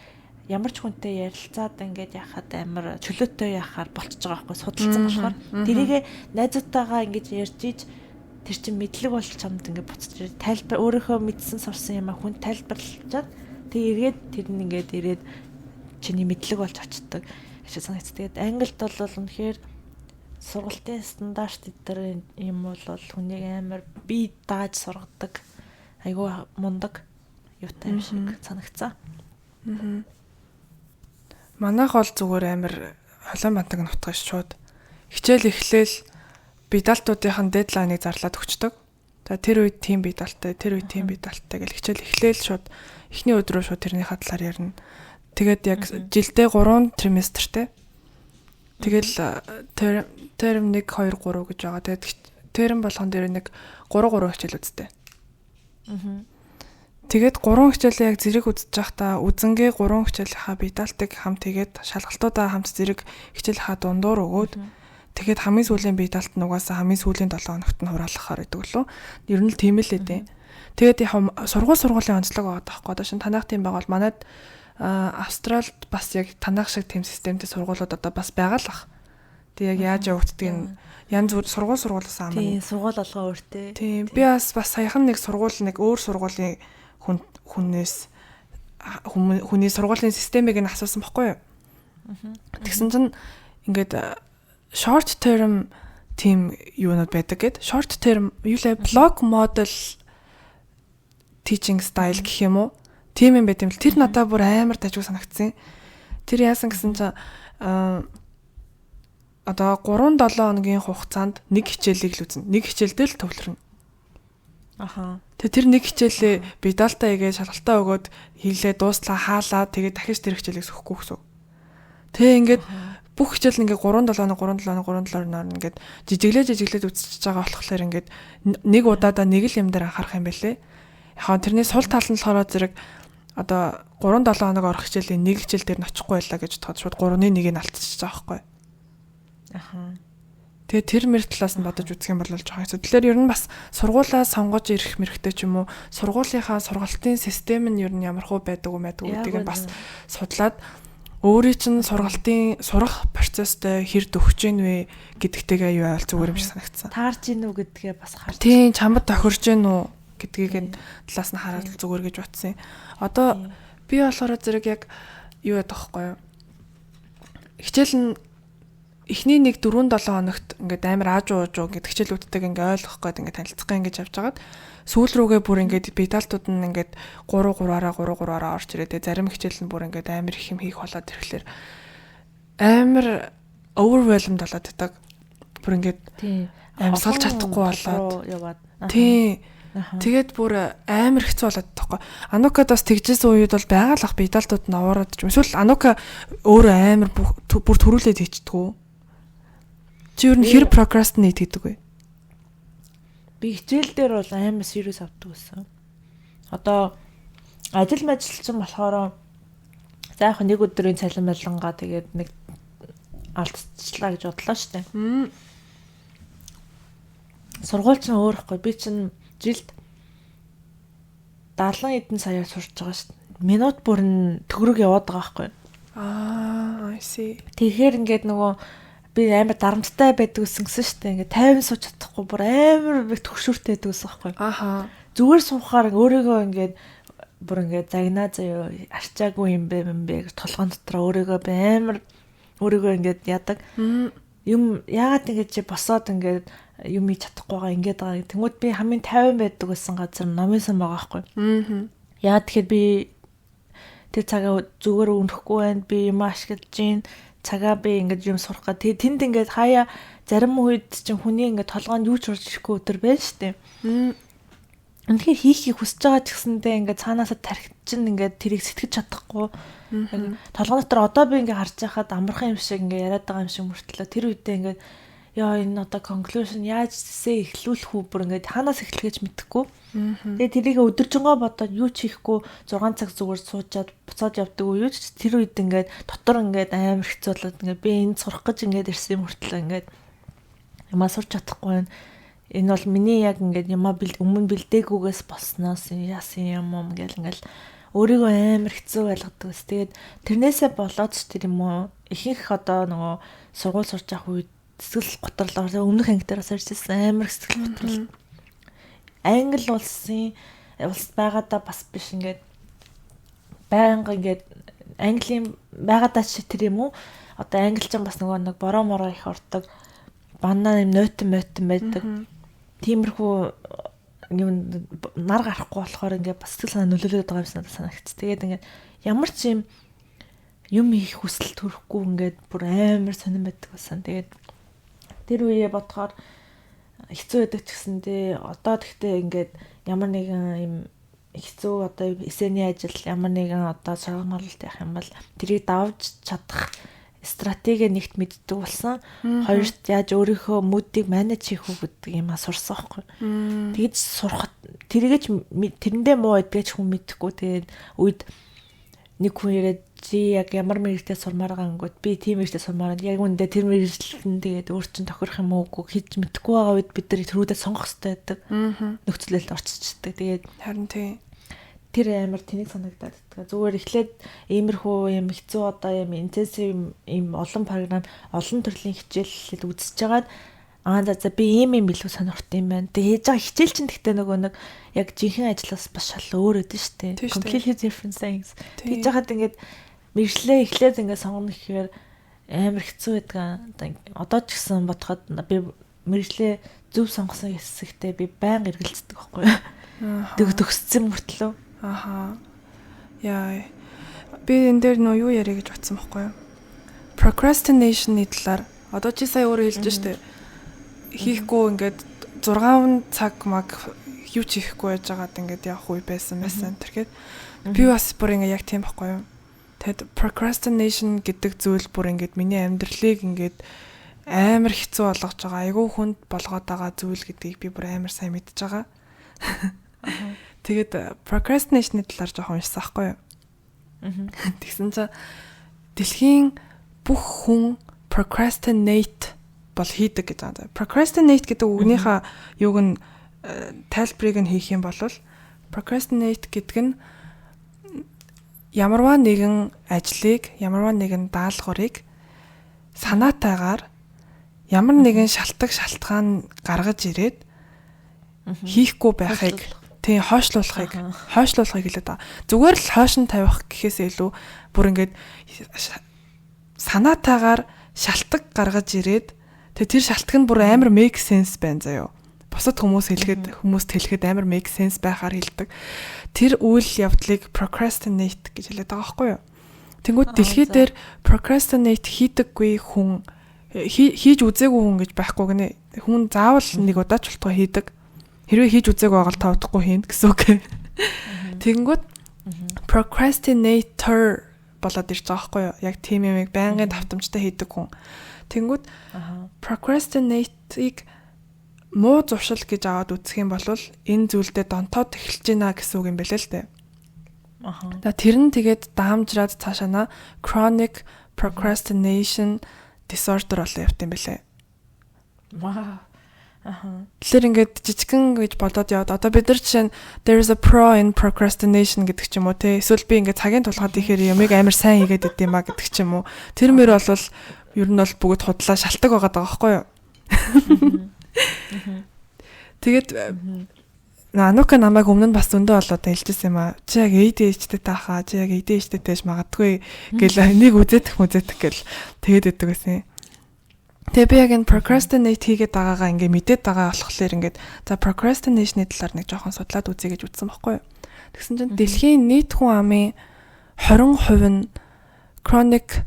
ямар ч хүнтэй ярилцаад ингээд яхад амар чөлөөтэй яхаар болчихж байгаа байхгүй судалсан болохоор тэрийг найзуудтайгаа ингэж ярьж иж тэр чинь мэдлэг болж чамд ингээд буцаж тайлбар өөрийнхөө мэдсэн сурсан юм а хүн тайлбарлажаад тэг эргээд тэр нь ингээд ирээд чиний мэдлэг болж очдог гэж санагц. Тэгээд англид бол үнэхээр сургалтын стандарт эдгээр юм бол хүнийг амар бие дааж сургадаг айгүй мундаг юутай юм шиг санагцсан. Манайх бол зүгээр амар холион бантаг нутгаа шууд хичээл эхлээл бие даалтуудын deadline-ыг зарлаад өгчдөг. За тэр үед тийм бие даалттай, тэр үед тийм бие даалттай гэл хичээл эхлээл шууд эхний өдрөө шууд тэрнийхээ талаар ярина. Тэгээд яг жилдээ 3 триместертэй. Тэгэл term 1 2 3 гэж байгаа. Тэгээд term болгон дээр нэг 3 3 хичээл үздэг. Тэгээд 3 хичээлээ яг зэрэг үзэж байхдаа үзэнгээ 3 хичээлийнхаа бие даалтыг хамт хийгээд шалгалтуудаа хамт зэрэг хичээлийнхаа дундуур өгөөд тэгээд хамгийн сүүлийн бие даалт нь угаасаа хамгийн сүүлийн 7 хоногт нь хураалгахаар гэдэг лөө. Ер нь л тийм л ээ. Тэгээд яг сургууль сургуулийн онцлог байгаа даахгүй. Одоо шин танайх тийм байгаа бол манайд Австралид бас яг танайх шиг тийм системтэй сургуулиуд одоо бас байгаа л ах. Тэг яг яаж явагддгийг нь янз бүр сургууль сургуулиас амар. Тийм, сургууль болгоо өөртэй. Тийм. Би бас бас саяхан нэг сургууль нэг өөр сургуулийн хүнээс хүний сургуулийн системийг нь асуусан бохгүй юу? Тэгсэн чинь ингээд short term тийм юунууд байдаг гэд. Short term юу лээ block model teaching style гэх юм уу? Тийм юм байт юм л. Тэр надад бүр амар дажгүй санагдсан. Тэр яасан гэсэн чинь одоо 3-7 хоногийн хугацаанд нэг хичээлийг л үзнэ. Нэг хичээлдээ л төвлөрнө. Аха. Тэгээ тэр нэг хичээлээ бедаалтаа игээ шалгалтаа өгөөд хийлээ дууслаа хаалаа тэгээ дахиж тэр хичээлийг сөхөхгүй гэсэн. Тэгээ ингээд бүх хичээл ингээд 3-7 хоног 3-7 хоног 3-7 хоног ингээд жижиглээ үзчихэж байгаа болохоор ингээд нэг удаадаа нэг л юм дээр анхаарах юм байлээ. Яг тэрний сул тал нь болохоор зэрэг одоо 3-7 хоног орох хичээлийн нэг хичээл дээр нь очихгүй байлаа гэж бодоход шууд 3-ны 1-ийг алдчихж байгаа байхгүй. Аха. Тэгээ тэр мэр талаас нь бодож үзэх юм бол жоохон хэцүү. Тэгэхээр ер нь бас сургуулаа сонгож ирэх мэрэгтэй ч юм уу, сургуулийнхаа сургалтын систем нь ер нь ямар хуу байдаг уу мэдгүй гэдгийг бас судлаад өөрийн чинь сургалтын сурах процесстэй хэр дөхөж гин вэ гэдэгтэйгээ юу байвал зүгээр юм шиг санагдсан. Таарч гин үү гэдгээ бас харж. Тийм, чамд тохирж гин үү гэдгийг нь талаас нь хараад зүгээр гэж бодсон юм. Одоо би болохоор зэрэг яг юу ядах вэ юу? Хичээл нь эхний нэг 4-7 хоногт ингээд амар аажуу уужуу ингээд хичээлүүдтэйг ингээд ойлгох гээд ингээд танилцах гээд ингээд явж хагаад сүүл рүүгээ бүр ингээд бедаалтууд нь ингээд 3 3-аараа 3 3-аараа орж ирээ. Зарим хичээл нь бүр ингээд амар их юм хийх болоод ирэхлээр амар overwhelmed болоод байдаг. Бүр ингээд амьсгалж чадахгүй болоод яваад. Тийм. Тэгээд бүр амар хэцүү болоод байхгүй. Анукад бас тэгжсэн үед бол байгаа л ах бедаалтууд нь овоороод ч юм. Эсвэл Анука өөрөө амар бүр төрүүлээд хийчдэг. Чи ер нь хэр procrastinate хийдэг вэ? Би хичээл дээр бол амар serious авдаг гэсэн. Одоо ажил мажил чинь болохоор за яг нэг өдрийн цалин малангаа тэгээд нэг алдчихлаа гэж бодлоо штэ. Сургууль чинь өөр ихгүй. Би чинь жилд 70 хэдэн саяар сурч байгаа штэ. Минут бүр нь төгрөг яваад байгаа байхгүй. Аа, I see. Тэгэхээр ингээд нөгөө би амар дарамттай байдаг гэсэн гэсэн штэ. Ингээд 50 сууж чадахгүй бүр амар их төгшүүртэй байдаг гэсэн байхгүй. Аха. Зүгээр суухаар өөрийгөө ингээд бүр ингээд загнаа заяа арчаагүй юм бэ юм бэ гэж толгоон дотор өөрийгөө би амар өөрийгөө ингээд яадаг. Юм яагаад ингээд чи босоод ингээд юм хийж чадахгүй байгаа ингээд байгаа. Тэнгүүд би хамгийн 50 байдаг гэсэн газар номын сан байгаа байхгүй. Яа тэгэхээр би тэр цагаа зүгээр өнгөрөхгүй байна. Би юм ашиглаж гин цагаа би ингээд юм сурах га. Тэгээ тэнд ингээд хаяа зарим үед чинь хүний ингээд толгоонд юу ч орж ирэхгүй өдөр байна штэ. Үнэхээр хийхийг хүсэж байгаа ч гэсэндээ ингээд цаанаасаа тархи чинь ингээд тэрийг сэтгэж чадахгүй. Толгой дотор одоо би ингээд харж байхад амархан юм шиг ингээд яриад байгаа юм шиг мөртлөө тэр үедээ ингээд яа энэ одоо conclusion яаж зэсээ эхлүүлэх үү бүр ингээд хаанаас эхлэх гэж мэдэхгүй. Тэгээ тэрийг өдөржингөө бодоод юу ч хийхгүй 6 цаг зүгээр суучаад буцаад явдаг үү юу ч тэр үед ингээд дотор ингээд амар хэцүү болоод ингээд би энэ сурах гэж ингээд ирсэн юм мөртлөө ингээд юмаа сурч чадахгүй байна. Энэ бол миний яг ингээд юмаа өмнө бэлдээгүйгээс болсноос яасан юм юм гэл ингээд өөрийгөө амар хэцүү байлгадаг ус. Тэгээд тэрнээсээ болоод ч тэр юм уу ихэнх одоо нөгөө сургууль сурч явах үед сэтгэл готрол өмнөх анги дээр бас ярьжсэн амар сэтгэл готрол. Англи улсын улс байгаадаа бас биш ингээд байнга ингээд Английн байгаадаа ч тэр юм уу одоо англичин бас нөгөө нэг бороо мороо их ордог банаа юм нойтон мойтон байдаг. Тиймэрхүү юм нар гарахгүй болохоор ингээд бас сэтгэл санаа нөлөөлөд байгаа юм санагц. Тэгээд ингээд ямар ч юм хийх хүсэл төрөхгүй ингээд бүр амар сонирн байдаг болсон. Тэгээд тэр үеэ бодохоор хэцүү байдаг ч гэсэндээ одоо тэгтээ ингээд ямар нэгэн юм хэцүү одоо эсэний ажил ямар нэгэн одоо шаргал яах юм бол тэрийг давж чадах стратеги нэгт мэддэг болсон. Хоёрт яаж өөрийнхөө мүүдийг манаж хийх үү гэдэг юм а сурсан байхгүй. Тэгэж сурахад тэрийгэж тэрэндээ муу байдгийг ч хүн мэдэхгүй. Тэгээд үед нэг хүн ирээд чи яг ямар мэрэгтэй сурмаар байгаа ангууд би тийм мэрэгтэй сурмаар байна. Яг үүндээ тэр мэрэгчлэл нь тэгээд өөр чин тохирох юм уу үгүй хийж мэдэхгүй байгаа үед бид нар тэрүүдээ сонгох хэрэгтэй байдаг. Нөхцөлөлд орчичдаг. Тэгээд харин тийм тэр амар тэнэг санагдаад байдаг. Зүгээр эхлээд иймэрхүү юм хэцүү одоо юм интенсив юм олон програм олон төрлийн хичээлэл үзэж байгаад аа за би ийм юм илүү сонирхт юм байна. Тэгээ хийж байгаа хичээл чинь гэхдээ нөгөө нэг яг жинхэнэ ажлаас бас шал өөр өгдөн шүү дээ. Completely different things. Тэгж яхад ингээд мэржлээ эхлээд ингээд сонгоно гэхээр амар хэцүү байдаг. Одоо ч гэсэн бодоход би мэржлээ зөв сонгосон хэсэгтээ би байнга эргэлздэг байхгүй юу. Тэг төгссөн мөртлөө. Аха. Яа. Би энэ дээр нөө юу яриа гэж бодсон байхгүй юу? Procrastination-ы талаар одоо чи сая өөрөө хэлж штэ. Хийхгүй ингээд 6 цаг маг юу ч хийхгүй байж байгаад ингээд явах үе байсан байсан. Тэгэхээр би бас бүр ингээд яг тийм байхгүй юу? Тэгэд procrastination гэдэг зүйл бүр ингээд миний амьдралыг ингээд амар хэцүү болгож байгаа, айгүй хүнд болгоод байгаа зүйл гэдгийг би бүр амар сайн мэдж байгаа. Тэгээд procrastination-ы талаар жоохон уншсан байхгүй юу? Тэгсэн чинь дэлхийн бүх хүн procrastinate бол хийдэг гэж байгаа. Procrastinate гэдэг үгнийхээ юуг нь тайлбарыг нь хийх юм бол procrastinate гэдэг нь ямарваа нэгэн ажлыг, ямарваа нэгэн даалгаврыг санаатайгаар ямар нэгэн шалтгаан шалтгаан гаргаж ирээд хийхгүй байхыг, тийм, хойшлуулахыг хойшлуулахыг хэлээд байгаа. Зүгээр л хойш нь тавих гэхээс илүү бүр ингээд санаатайгаар шалтгаан гаргаж ирээд тэгээ тэр шалтгаан нь бүр амар make sense байна заяо. Бусад хүмүүс хэлэхэд, хүмүүст хэлэхэд амар make sense байхаар хэлдэг. Тэр үйл явдлыг procrastinate гэж хэлээд байгаа байхгүй юу? Тэнгүүд дэлхий дээр procrastinate хийдэггүй хүн, хийж үзээгүй хүн гэж байхгүй гинэ. Хүн заавал нэг удаа ч болтгой хийдэг. Хэрвээ хийж үзээгүй байгаа бол та удахгүй хийнэ гэсэн үг. Тэгэнгүүт procrastinator болоод ирж байгаа байхгүй юу? Яг тийм юмыг байнгын давтамжтай хийдэг хүн. Тэнгүүд procrastinate-ыг муу зуршил гэж аваад үзэх юм бол энэ зүйлдээ донтоод эхэлж байна гэсэн үг юм бэлээ л дээ. Аа. Тэр нь тэгээд даамжраад цаашаа на chronic procrastination disorder болоо явт юм бэлээ. Вау. Аха. Тэгэхээр ингээд жижигхэн гэж бодоод яваад одоо бид нар жишээ нь there is a pro in procrastination гэдэг ч юм уу, те, эсвэл би ингээд цагийн тулгаад ихээр юмыг амар сайн хийгээд идэм ба гэдэг ч юм уу. Тэр мөр бол ер нь бол бүгд худлаа шалтгаан байгаа даа байхгүй юу? Тэгээд Анука намайг өмнө нь бас зөндөө болоод хэлжсэн юм аа. Чи яг ADHD таахаа, чи яг ADHD тааж магадгүй гэл нэг үзээдэх мүзээдэх гэл тэгээд идэг байсан. Тэгээ би яг энэ procrastinate хийгээд байгаагаа ингээ мэдээд байгаа болохоор ингээд за procrastination-ы талаар нэг жоохон судлаад үзье гэж үзсэн байхгүй юу. Тэгсэн чинь дэлхийн нийт хүн амын 20% нь chronic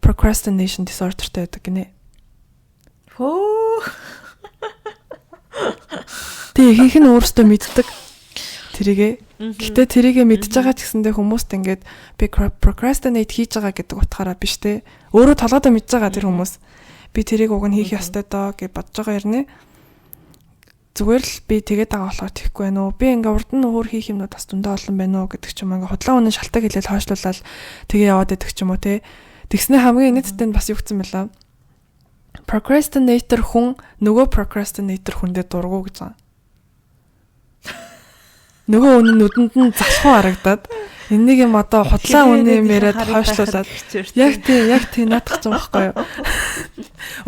procrastination disorderтэй байдаг гинэ. Хөө. Тэгээ ихэнх нь өөрөөсөө мэддэг тэрийгээ. Гэтэ тэрийгэ мэдж байгаа ч гэсэндээ хүмүүст ингээд би procrastinate хийж байгаа гэдэг утгаараа биш те. Өөрөө толгойдоо мэдж байгаа тэр хүмүүс. Би тэрийг уг нь хийх ёстой доо гэж бодож байгаа хэрнээ. Зүгээр л би тэгээд байгаа болохоор тийхгүй байна уу? Би ингээ урд нь өөр хийх юмнууд бас зөндөө олон байна уу гэдэг ч юм, ингээ худлаа үнэн шалтгаан хэлээл хойшлуулаад тэгээ яваад идэх ч юм уу те. Тэгснэ хамгийн инээдтэй нь бас юу гэсэн бэлээ? Procrastinator хүн нөгөө procrastinator хүндээ дургу гэж байгаа. Нөгөө үнэн нүдэнд нь залхуу харагдаад энийг юм одоо худлаа үнэ юм яриад хойшлуулад яг тий, яг тий, наадах ч юм байхгүй юу.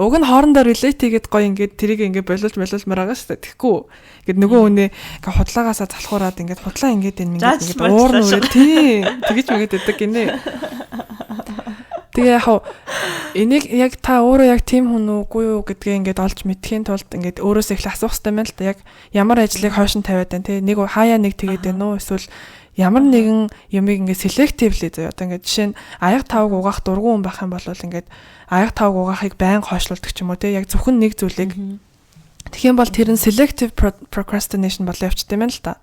Уг нь хоорондоо relate хийгээд гоё ингээд тэрийг ингээд боловч боловчмаар байгаа шүү дээ. Тэгэхгүй. Ингээд нөгөө үнэ ингээд худлаагаасаа залхуураад ингээд худлаа ингээд энэ ингээд ингээд уур нүрээ тий тэгэж мэгээд өгдөг гинэ. Тэгээ яг энийг яг та өөрөө яг тийм хүн үгүй юу гэдгээ ингээд олж мэдхийн тулд ингээд өөрөөсөө эхлээ асуух хэрэгтэй байна л да. Яг ямар ажлыг хойш нь тавиад байна те, нэг хаяа нэг тэгээд байна уу, эсвэл ямар нэгэн юмыг ингээд selectively заяа. Одоо ингээд жишээ нь аяг тавг угаах дургүй хүн байх юм бол ингээд аяг тавг угаахыг байнга хойшлуулдаг ч юм уу те, яг зөвхөн нэг зүйлийг. Тэгэх юм бол тэр нь selective procrastination болоо явчихсан юм байна л та.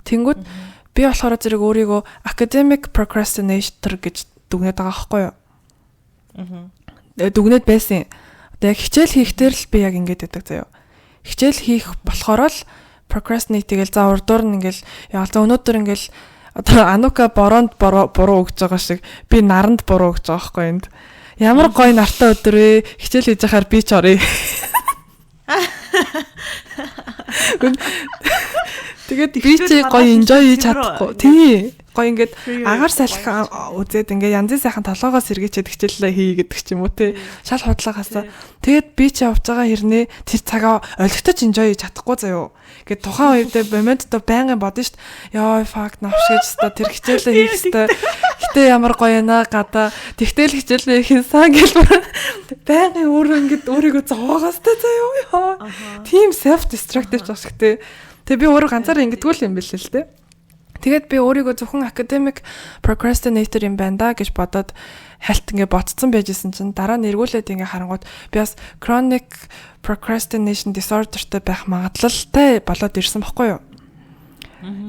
Тэнгүүд би болохоор зэрэг өөрийгөө academic procrastinator гэж дүгнээд байгаа байхгүй юу? Дүгнээд байсан. Одоо яг хичээл хийхдээ л би яг ингэж байдаг заяа. Хичээл хийх болохоор л procrastinate тэгэл за урдуур нь ингээл яа за өнөөдөр ингээл одоо Анука бороонд буруу өгч байгаа шиг би наранд буруу өгч байгаа байхгүй энд. Ямар гоё нартай өдөр вэ? Хичээл хийж байхаар би ч оръё. Тэгээд би чи гоё enjoy хийж чадахгүй. Тий. Гоё ингээд агаар салхи үзээд ингээд янзын сайхан толгоогоо сэргээчээд хичээлээ хий гэдэг ч юм уу те. Шал худлаагаасаа. Тэгээд би чи явж байгаа хэрнээ тэр цагаа олигтож enjoy хийж чадахгүй заяо. Ингээд тухайн үедээ моменттой байнгын бодно шт. Яа, fuck, навш гэж өстой тэр хичээлээ хийх өстой. Гэтэ ямар гоё яана гадаа. Тэгтэл хичээлээ хийх сан гэл байнгын өөрөө ингээд өөрийгөө зовоогоостой заяо. Тийм self destructive ч ашигтэй. Тэгээ би өөрөө ганцаараа ингэдэггүй л юм билээ л те. Тэгээд би өөрийгөө зөвхөн academic procrastinator юм байна да гэж бодоод хальт ингээ ботцсон байжсэн чинь дараа нь эргүүлээд ингээ харангуут би бас chronic procrastination disorderтэй байх магадлалтай болоод ирсэн бохгүй юу?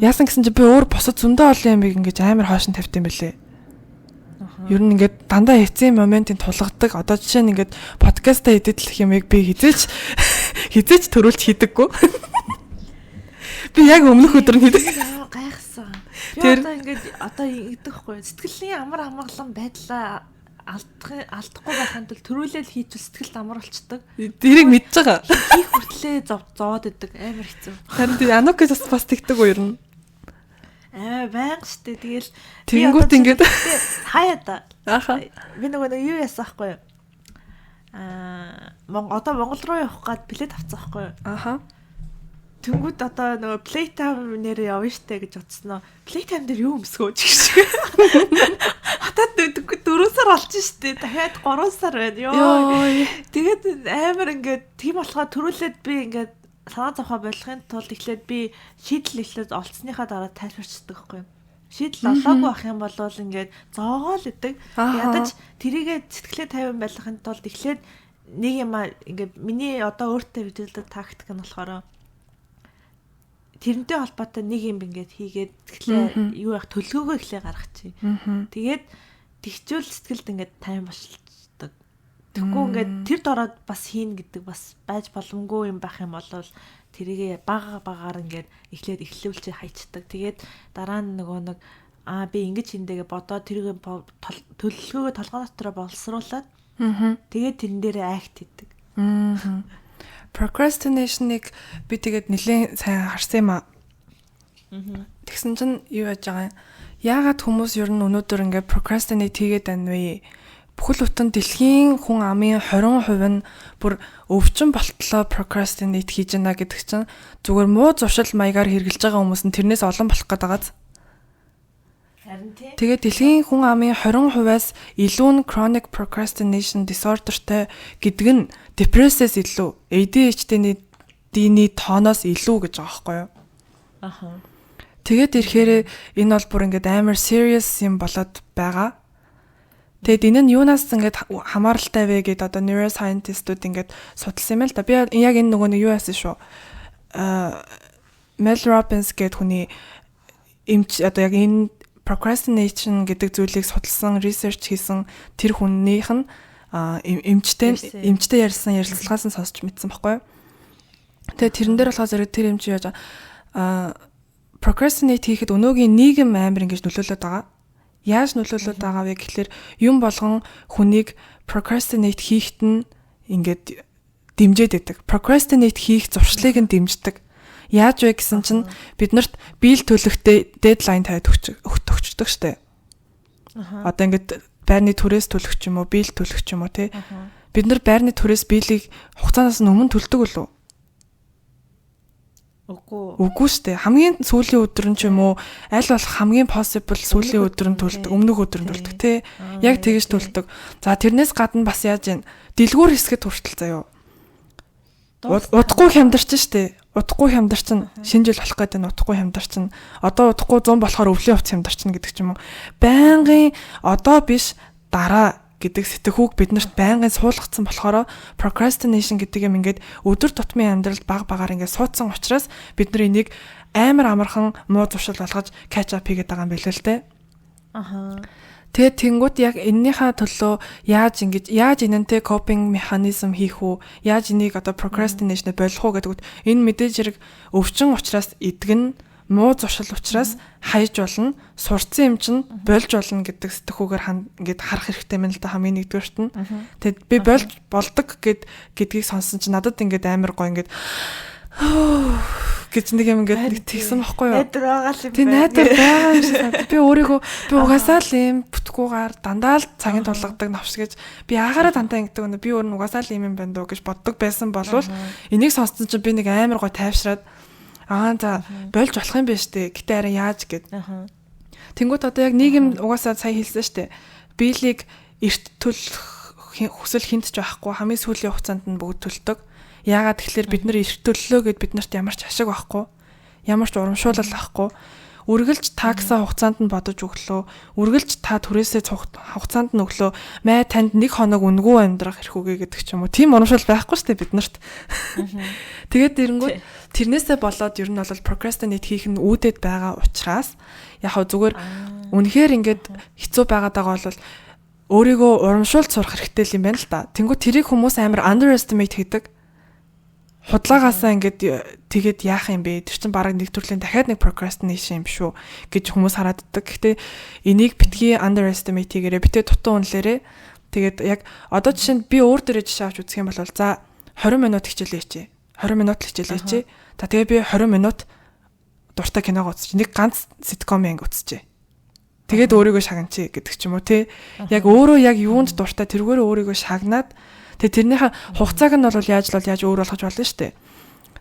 Яасан гэсэн чинь би өөр бусад зөндөө олон юмыг ингэж амар хойш нь тавьт юм бэлээ. Ер нь ингээд дандаа эцсийн моментын тулгадаг. Одоо жишээ нь ингээд подкастаа эдитлэх юмыг би хизээч төрүүлж хийдэггүй. Би яг өмнөх өдөр нь хийдэг. Гайхсан. Би одоо ингээд одоо ингэдэг хгүй. Сэтгэлийн амар амгалан байдлаа алдахгүй байхын тулд төрүүлэл хийчихвэл сэтгэлд амар болчдөг. Тэрийг мэдж байгаа. Хийх хүртлээ зовоод идэг. Амар хэцүү. Харин тий Анукас бас тэгдэг үү ер нь. Аа байнга штэ. Тэгэл тэнгуут ингээд хаяа да. Аха. Би нөгөө нэг юу яасан ахгүй юу? Аа одоо Монгол руу явах гад билет авцсан ахгүй юу? Аха. Тэнгүүд одоо нөгөө Playtime нэрээ явна штэ гэж бодсноо. Playtime дээр юу өмсгөө ч гэж. Одоо 4 сар болчих штэ. Дахиад 3 сар байна. Йоо. Тэгээд амар ингээд тийм болохоор төрүүлээд би ингээд санаа зовхоо болохын тулд эхлээд би шийдэл эхлээд олцсныхаа дараа тайлбарчдаг байхгүй юу? Шийдэл олоогүй байх юм бол ингээд зоогоол идэг. Ядаж тэрийгэ сэтгэлээ тайван байлгахын тулд эхлээд нэг юм ингээд миний одоо өөртөө бичлдэг тактик нь болохоор тэрнтэй холбоотой нэг юм ингээд хийгээд сэтгэлээ юу яах төлгөөгөө эхлээ гаргачих. Тэгээд тэгчүүл сэтгэлд ингээд тайван болчихдог. Тэгэхгүй ингээд тэр дороод бас хийн гэдэг бас байж боломгүй юм байх юм бол тэрийгэ бага багаар ингээд эхлээд эхлүүлж хайчдаг. Тэгээд дараа нь нөгөө нэг аа би ингэж хиндэгээ бодоод тэрийг төлөвлөгөөгөө толгой дотроо боловсруулад тэгээд тэрэн дээрээ акт хийдэг. Procrastination-ыг би тэгээд нэлээд сайн харсан юм аа. Тэгсэн чинь юу яаж байгаа юм? Яагаад хүмүүс ер нь өнөөдөр ингээд procrastinate хийгээд байна вэ? Бүхэл бүтэн дэлхийн хүн амын 20% нь бүр өвчин болтлоо procrastinate хийж байна гэдэг чинь зүгээр муу зуршил маягаар хэрглэж байгаа хүмүүс нь тэрнээс олон болох гээд байгааз. Харин тийм. Тэгээд дэлхийн хүн амын 20%-аас илүү нь chronic procrastination disorderтэй гэдэг нь депрессээс илүү, ADHD-ний тооноос илүү гэж байгаа байхгүй юу? Аха. Тэгээд ирэхээр энэ бол бүр ингээд амар serious юм болоод байгаа. Тэгээд энэ нь юунаас ингээд хамааралтай вэ гэд одоо neuroscientist-ууд ингээд судалсан юм л да. Би яг энэ нөгөө нэг юу яасан шүү. Mel Robbins гэдэг хүний эмч одоо яг энэ procrastination гэдэг зүйлийг судалсан, research хийсэн тэр хүннийх нь эмчтэй ярьсан ярилцлагаас нь сонсч мэдсэн баггүй юу. Тэгээ тэрэн дээр болохоор зэрэг тэр эмч яаж procrastinate хийхэд өнөөгийн нийгэм амар ингэж нөлөөлөд байгаа. Яаж нөлөөлөд байгаа вэ гэхлээр юм болгон хүнийг procrastinate хийхэд нь ингээд дэмжиж байдаг. Procrastinate хийх зуршлыг нь дэмждэг. Яаж вэ гэсэн чинь биднэрт bill төлөхдөө deadline тавиад өгчдөг штэ. Одоо ингээд байрны түрээс төлөх ч юм уу, bill төлөх ч юм уу тий. Бид нар байрны түрээс bill-ийг хугацаанаас нь өмнө төлдөг үлээ? Үгүй. Үгүй штэ. Хамгийн сүүлийн өдөр нь ч юм уу, аль болох хамгийн possible сүүлийн өдөр нь төлдөг, өмнөх өдөр нь төлдөг тий. Яг тэгэж төлдөг. За тэрнээс гадна бас яаж юм? Дэлгүүр хэсгэд хүртэл заяо. Удахгүй хямдарч штэ. Удахгүй хямдарчин шинэ жил болох гэдэг нь удахгүй хямдарчин. Одоо удахгүй 100 болохоор өвлийн хувцас хямдарчин гэдэг ч юм уу. Байнгын одоо биш дараа гэдэг сэтгхүүг биднэрт байнгын суулгацсан болохоор procrastination гэдэг юм ингээд өдөр тутмын амьдралд баг багаар ингээд суудсан учраас бид нар энийг амар амархан муу зуршил болгож catch up хийгээд байгаа юм билээ л дээ. Аха. Тэгээд тэнгууд яг эннийхээ төлөө яаж ингэж яаж энэнтэй coping mechanism хийх үү? Яаж энийг одоо procrastination болох уу гэдэгт энэ мэдээж хэрэг өвчин учраас эдгэн муу зуршил учраас хайж болно, сурцсан юм чинь болж болно гэдэг сэтгхүүгээр ингээд харах хэрэгтэй юм л да хамгийн нэгдүгээрт нь. Тэгээд би болж болдог гэдгийг сонсон чинь надад ингээд амар гоё ингээд гэж нэг юм ингээд нэг тэгсэн бохгүй юу? Найдвар байгаа л юм байна. Найдвар байгаа юм шиг санагдав. Би өөрийгөө би угаасаа л юм бүтгүүгаар дандаа л цагийн тулгадаг новш гэж би яагаараа дандаа ингэдэг өнө би өөр нь угаасаа л юм юм байна дөө гэж боддог байсан болвол энийг сонссон чинь би нэг амар гой тайвшраад аа за болж болох юм байна штэ. Гэтэ арай яаж гэд. Тэнгүүт одоо яг нийгэм угаасаа сая хэлсэн штэ. Биелийг эрт төлөх хүсэл хинт ч байхгүй хамгийн сүүлийн хугацаанд нь бүгд төлдөг. Яагаад тэгэхээр бид нар эрт төллөө гэд бид нарт ямар ч ашиг байхгүй. Ямар ч урамшуулал байхгүй. Үргэлж tax аа хугацаанд нь бодож өглөө. Үргэлж та түрээсээ хугацаанд нь өглөө. Мэ танд нэг хоног үнэгүй амьдрах эрх үгүй гэдэг ч юм уу. Тийм урамшуул байхгүй шүү дээ бид нарт. Тэгээд ирэнгүүт тэрнээсээ болоод ер нь бол procrastinate хийх нь үүдээд байгаа учраас яг хав зүгээр үнэхээр ингээд хэцүү байгаад байгаа бол өөрийгөө урамшуулж сурах хэрэгтэй л юм байна л да. Тэнгүү тэрийг хүмүүс амар underestimate хийдэг. Худлагаасаа ингээд тэгээд яах юм бэ? Тэр чинь бараг нэг төрлийн дахиад нэг procrastination юм шүү гэж хүмүүс хараад ддаг. Гэхдээ энийг битгий underestimate хийгээрэй. Битээ дутуу үнэлээрэй. Тэгээд яг одоо жишээ нь би өөр дээрээ жишээ авч үзэх юм бол за 20 минут хичээлээ хичээ. 20 минут л хичээлээ хичээ. За тэгээ би 20 минут дуртай киног үзчих. Нэг ганц sitcom анги үзчихье. Тэгээд өөрийгөө шагначих гэдэг ч юм уу те. Яг өөрөө яг юунд дуртай тэрүүгээр өөрийгөө шагнаад тэгээ тэрнийхээ хугацааг нь бол яаж л бол яаж өөр болгож болно шүү дээ.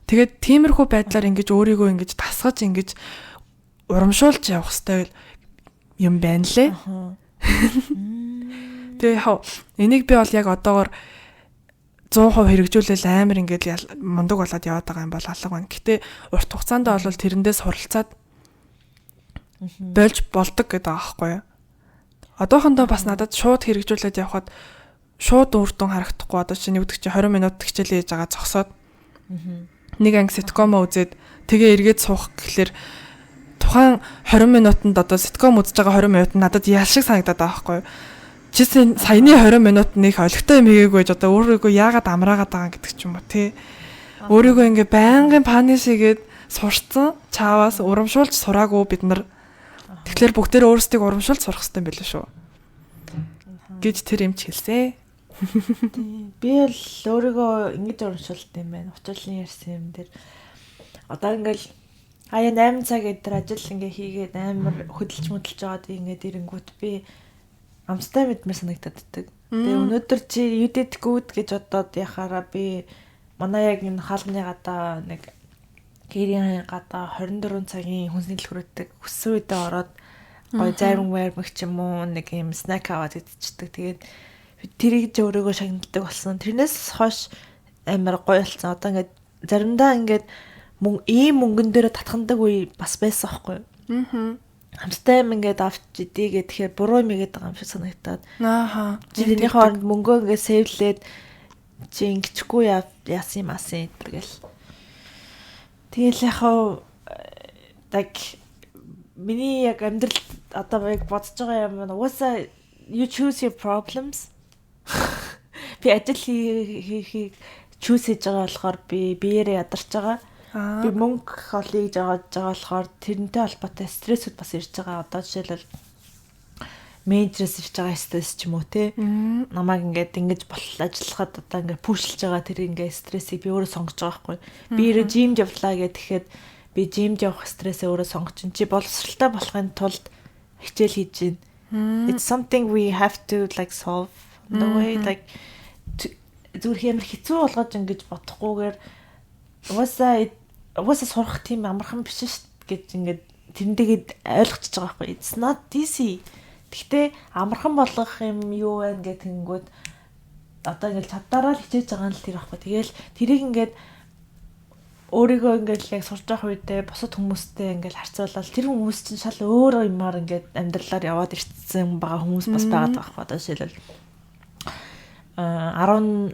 Тэгээд тиймэрхүү байдлаар ингэж өөрийгөө ингэж дасгаж, ингэж урамшуулж явах хэрэгтэй юм байна лээ. Тэгээ яг энийг би бол яг одоогор 100% хэрэгжүүлэл амар ингээд мундаг болоод яваад байгаа юм бол алга байна. Гэтэ урт хугацаанд бол тэрэндээ суралцаад болж болдог гэдэг байгаа байхгүй юу? Одоохондоо бас надад шууд хэрэгжүүлээд явхад шууд үр дүн харагдахгүй. Одоо чинь юу гэдэг чи 20 минут хичээлээ хийж байгаа зогсоод нэг анги sitcom үзээд тэгээ эргээд суух гэхлээр тухайн 20 минутанд, одоо sitcom үзэж байгаа 20 минут надад ял шиг санагдаад байгаа байхгүй юу? Чи саяны 20 минут нэг олигтой юм хийгээгүй гэж одоо өөрийгөө яагаад амраагаад байгаа гэдэг ч юм уу те. Өөрийгөө ингээ байнгын punish хийгээд сурцсан чааваас урамшуулж сураагүй бид нар. Тэгэхээр бүгдээрээ өөрсдийг урамшуулж сурах хэрэгтэй юм билээ шүү гэж тэр юм ч хэлсэн. Би л өөрийгөө ингэж урамшуулт юм байна. Учирлын ярьсан юм дээр. Одоо ингээл хаяа 8 цаг өдр ажил ингээ хийгээд амар хөдөлж мөдөлж байгаад ингээд ирэнгүүт би амттай мэдмээр санагдаад байдаг. Тэгээ өнөөдөр чи you did good гэж бодоод яхаараа би манай яг энэ хаалны гадаа, нэг гэрийн гадаа 24 цагийн хүнсний дэлгүүрүүдтэй хүссэн үедээ ороод гоё зайрмаг майрмаг ч юм уу нэг юм snack аваад идчихдэг. Тэгээд тэрийг ч өөрийгөө шагналдаг болсон. Тэрнээс хойш амар гоё болсон. Одоо ингээд заримдаа ингээд мөн ийм мөнгөн дээр татхандаг үе бас байсан байхгүй юу? Аа. Амттай юм ингээд авч идэ гэхээр буруу юм игээд байгаа юм шиг санагдаад. Ааха. Тэрний хооронд мөнгөө ингээд save лээд чи ингэчихгүй яасан юм асан энэ гэл. Тэгэл яг like миний яг амьдрал одоо яг бодож байгаа юм угаасаа you choose your problems. Би ажил хийхийг choose хийж байгаа болохоор би биеэрээ ядарч байгаа. Би мөнгө олъё гэж яваад байгаа болохоор тэрнтэй холбоотой стрессүүд бас ирж байгаа. Одоо жишээлбэл менежерээс ирж байгаа стресс ч юм уу те. Намайг ингээд ингэж бол ажиллахад одоо ингээд push лж байгаа тэр ингээд стрессийг би өөрөө сонгож байгаа байхгүй. Би ерөө gym д явлаа гэхэд би gym д явах стрессээ өөрөө сонгож чинь чи боловсралтай болохын тулд хичээл хийж байна. It's something we have to like solve the way, like зүгээр амар хэцүү болгож ингэж бодохгүйгээр угаасаа угаасаа сурах тийм амархан биш шүү гэж ингээд тэрнтэйгээд ойлгочихж байгаа байхгүй. It's not easy. Гэхдээ амархан болгох юм юу байна гэх тэгэнгүүт одоо ингээд чаддаараа л хичээж байгаа нь л тэр байхгүй. Тэгээл тэрийг ингээд өөрийгөө ингээд яг сурж явах үедээ бусад хүмүүстэй ингээд харьцуулаад тэр хүмүүс чинь шал өөр юмар ингээд амьдралаар яваад ирсэн байгаа хүмүүс бас байгаад байгаа байхгүй. Одоо жишээлбэл 10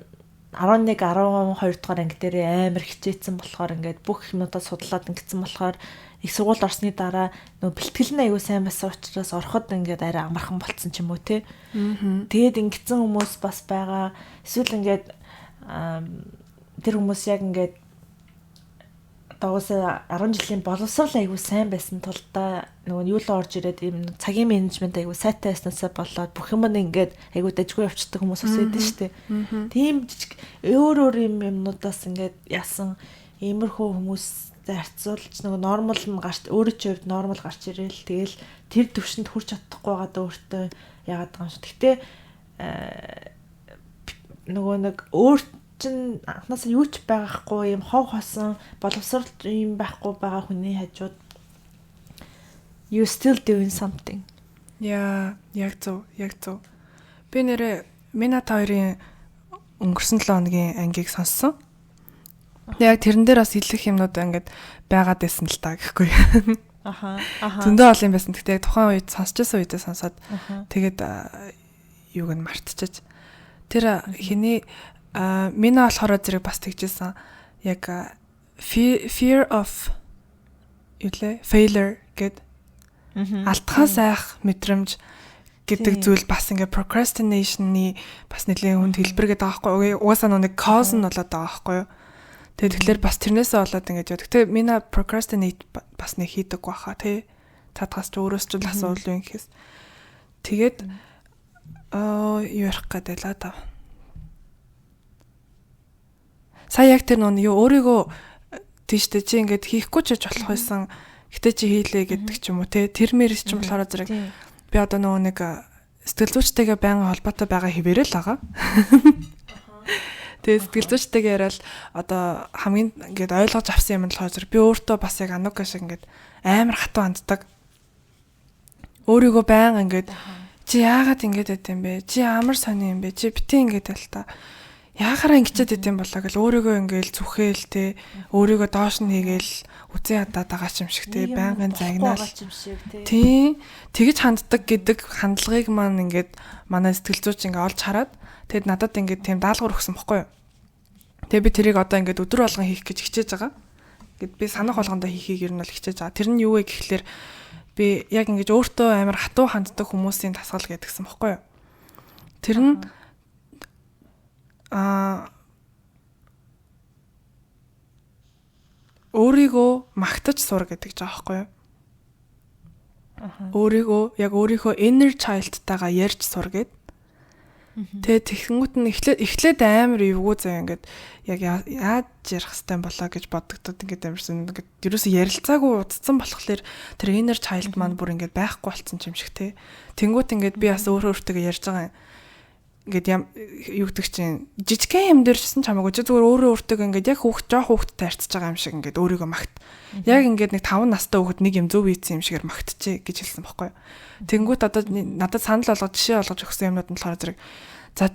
11 12 дугаар анги дээр амар хичээсэн болохоор ингээд бүх юмудаа судлаад ингэсэн болохоор их сургуульд орсны дараа нөгөө бэлтгэл нь аягүй сайн байсан учраас ороход ингээд арай амархан болцсон ч юм уу те. Тэгээд ингэсэн хүмүүс бас байгаа. Эсвэл ингээд тэр хүмүүс яг ингээд дагуусаа 10 жилийн боловсрал аягүй сайн байсан тулдаа нөгөө юу л орж ирээд ийм цагийн менежмент аягүй сайтай байснаасаа болоод бүх юм нь ингээд аягүй дажгүй явцдаг хүмүүс бас байдаг шүү дээ. Тийм жижиг өөр өөр юм юмнуудаас ингээд яасан иймэрхүү хүмүүстэй харьцуулж нөгөө normal нь гарч, өөрөө ч хувьд normal гарч ирээл тэгэл тэр төвшөнд хүрч чадахгүй байгаад өөртөө яагаад байгаа юм шиг. Гэтэ нөгөө нэг өөр чин анхнаасаа юу ч байгаахгүй юм хов хосон боловсрал юм байхгүй байгаа хүний хажууд you still doing something. Яа, яг зөв, яг зөв. Би нэрээ Минат хоёрын өнгөрсөн 7 хоногийн ангийг сонссон. Яг тэрэн дээр бас хэлэх юмнууд ингээд байгаад байсан л та гэхгүй. Аха. Аха. Зөндөө олон юм байсан. Гэхдээ яг тухайн үед сонсч байсан үедээ сонсоод тэгээд юуг нь мартчихаж. Тэр хиний миний болохоор зэрэг бас тэгжсэн. Яг fear of юу лээ? Failure гэд алдахаас айх мэдрэмж гэдэг зүйл бас ингээ procrastination-ы бас нэлээд хүнд хэлбэр гэдэг байгаа байхгүй юу? Угаасаа нэг cause нь болоод байгаа байхгүй юу? Тэгээд тэгэхээр бас тэрнээсээ болоод ингэж яа. Гэхдээ миний procrastinate бас нэг хийдэг баха тий. Цаадгаас ч өөрөөс ч л асуувал юм гэхээс. Тэгээд юу ярих гэдэг лээ та. Сая яг тэр нөө юу өөрийгөө тийштэй чи ингээд хийхгүй ч болох байсан. Гэтэ чи хийлээ гэдэг ч юм уу тий. Тэр мэрс ч болохоор зэрэг би одоо нөгөө нэг сэтгэл зүйчтэйгээ байнга холбоотой байгаа хэвээрээ л байгаа. Тэгээ сэтгэл зүйчтэйгээ яриад одоо хамгийн ингээд ойлгож авсан юм нь болохоор зэрэг би өөртөө бас яг Анука шиг ингээд амар хатуу ханддаг. Өөрийгөө байнга ингээд чи яагаад ингэж байд юм бэ? Чи ямар сони юм бэ? Чи битээ ингэж байл та. Яахаараа ингэчээд байд юм болоо гэл өөрийгөө ингээл зүхээл те өөрийгөө доош нь хийгээл үзэн ядаад байгаа ч юм шиг те байнгын загнаал тий тэгэж ханддаг гэдэг хандлагыг маань ингээд манай сэтгэл зүйч ингээ олж хараад тэгэд надад ингээд тийм даалгавар өгсөн бохгүй юу. Тэгээ би тэрийг одоо ингээд өдөр болгон хийх гэж хичээж байгаа. Ингээд би санах болгондоо хийхийг ер нь бол хичээж байгаа. Тэр нь юу вэ гэхлээр би яг ингэж өөртөө амар хатуу ханддаг хүмүүсийн дасгал гэдгсэн бохгүй юу. Тэр нь өөрийгөө магтаж сур гэдэг жаа байхгүй юу? Өөрийгөө яг өөрийнхөө inner child-тайгаа ярьж сур гэд. Тэгээ тэгэнгүүт нь эхлээд амар эвгүй заяа ингээд яг яаж ярих хэвтэй болоо гэж бодогдод ингээд амарсан ингээд ерөөсөө ярилцаагүй удцсан болохоор тэр inner child маань бүр ингээд байхгүй болцсон юм шиг те. Тэнгүүт ингээд би бас өөрөө өөртөө ярьж байгаа юм. Ингээд юу гэдэг чинь жижигхэн юм дээр чсэн ч хамаагүй чи зүгээр өөрөө өөртөө ингээд яг хүүхд жоох хүүхдтэй харьцаж байгаа юм шиг ингээд өөрийгөө магт. Яг ингээд нэг 5 настай хүүхэд нэг юм зөв хийсэн юм шигээр магтчихэ гэж хэлсэн бохгүй юу. Тэнгүүт одоо надад санал болгож жишээ болгож өгсөн юмнууд нь болохоор зэрэг за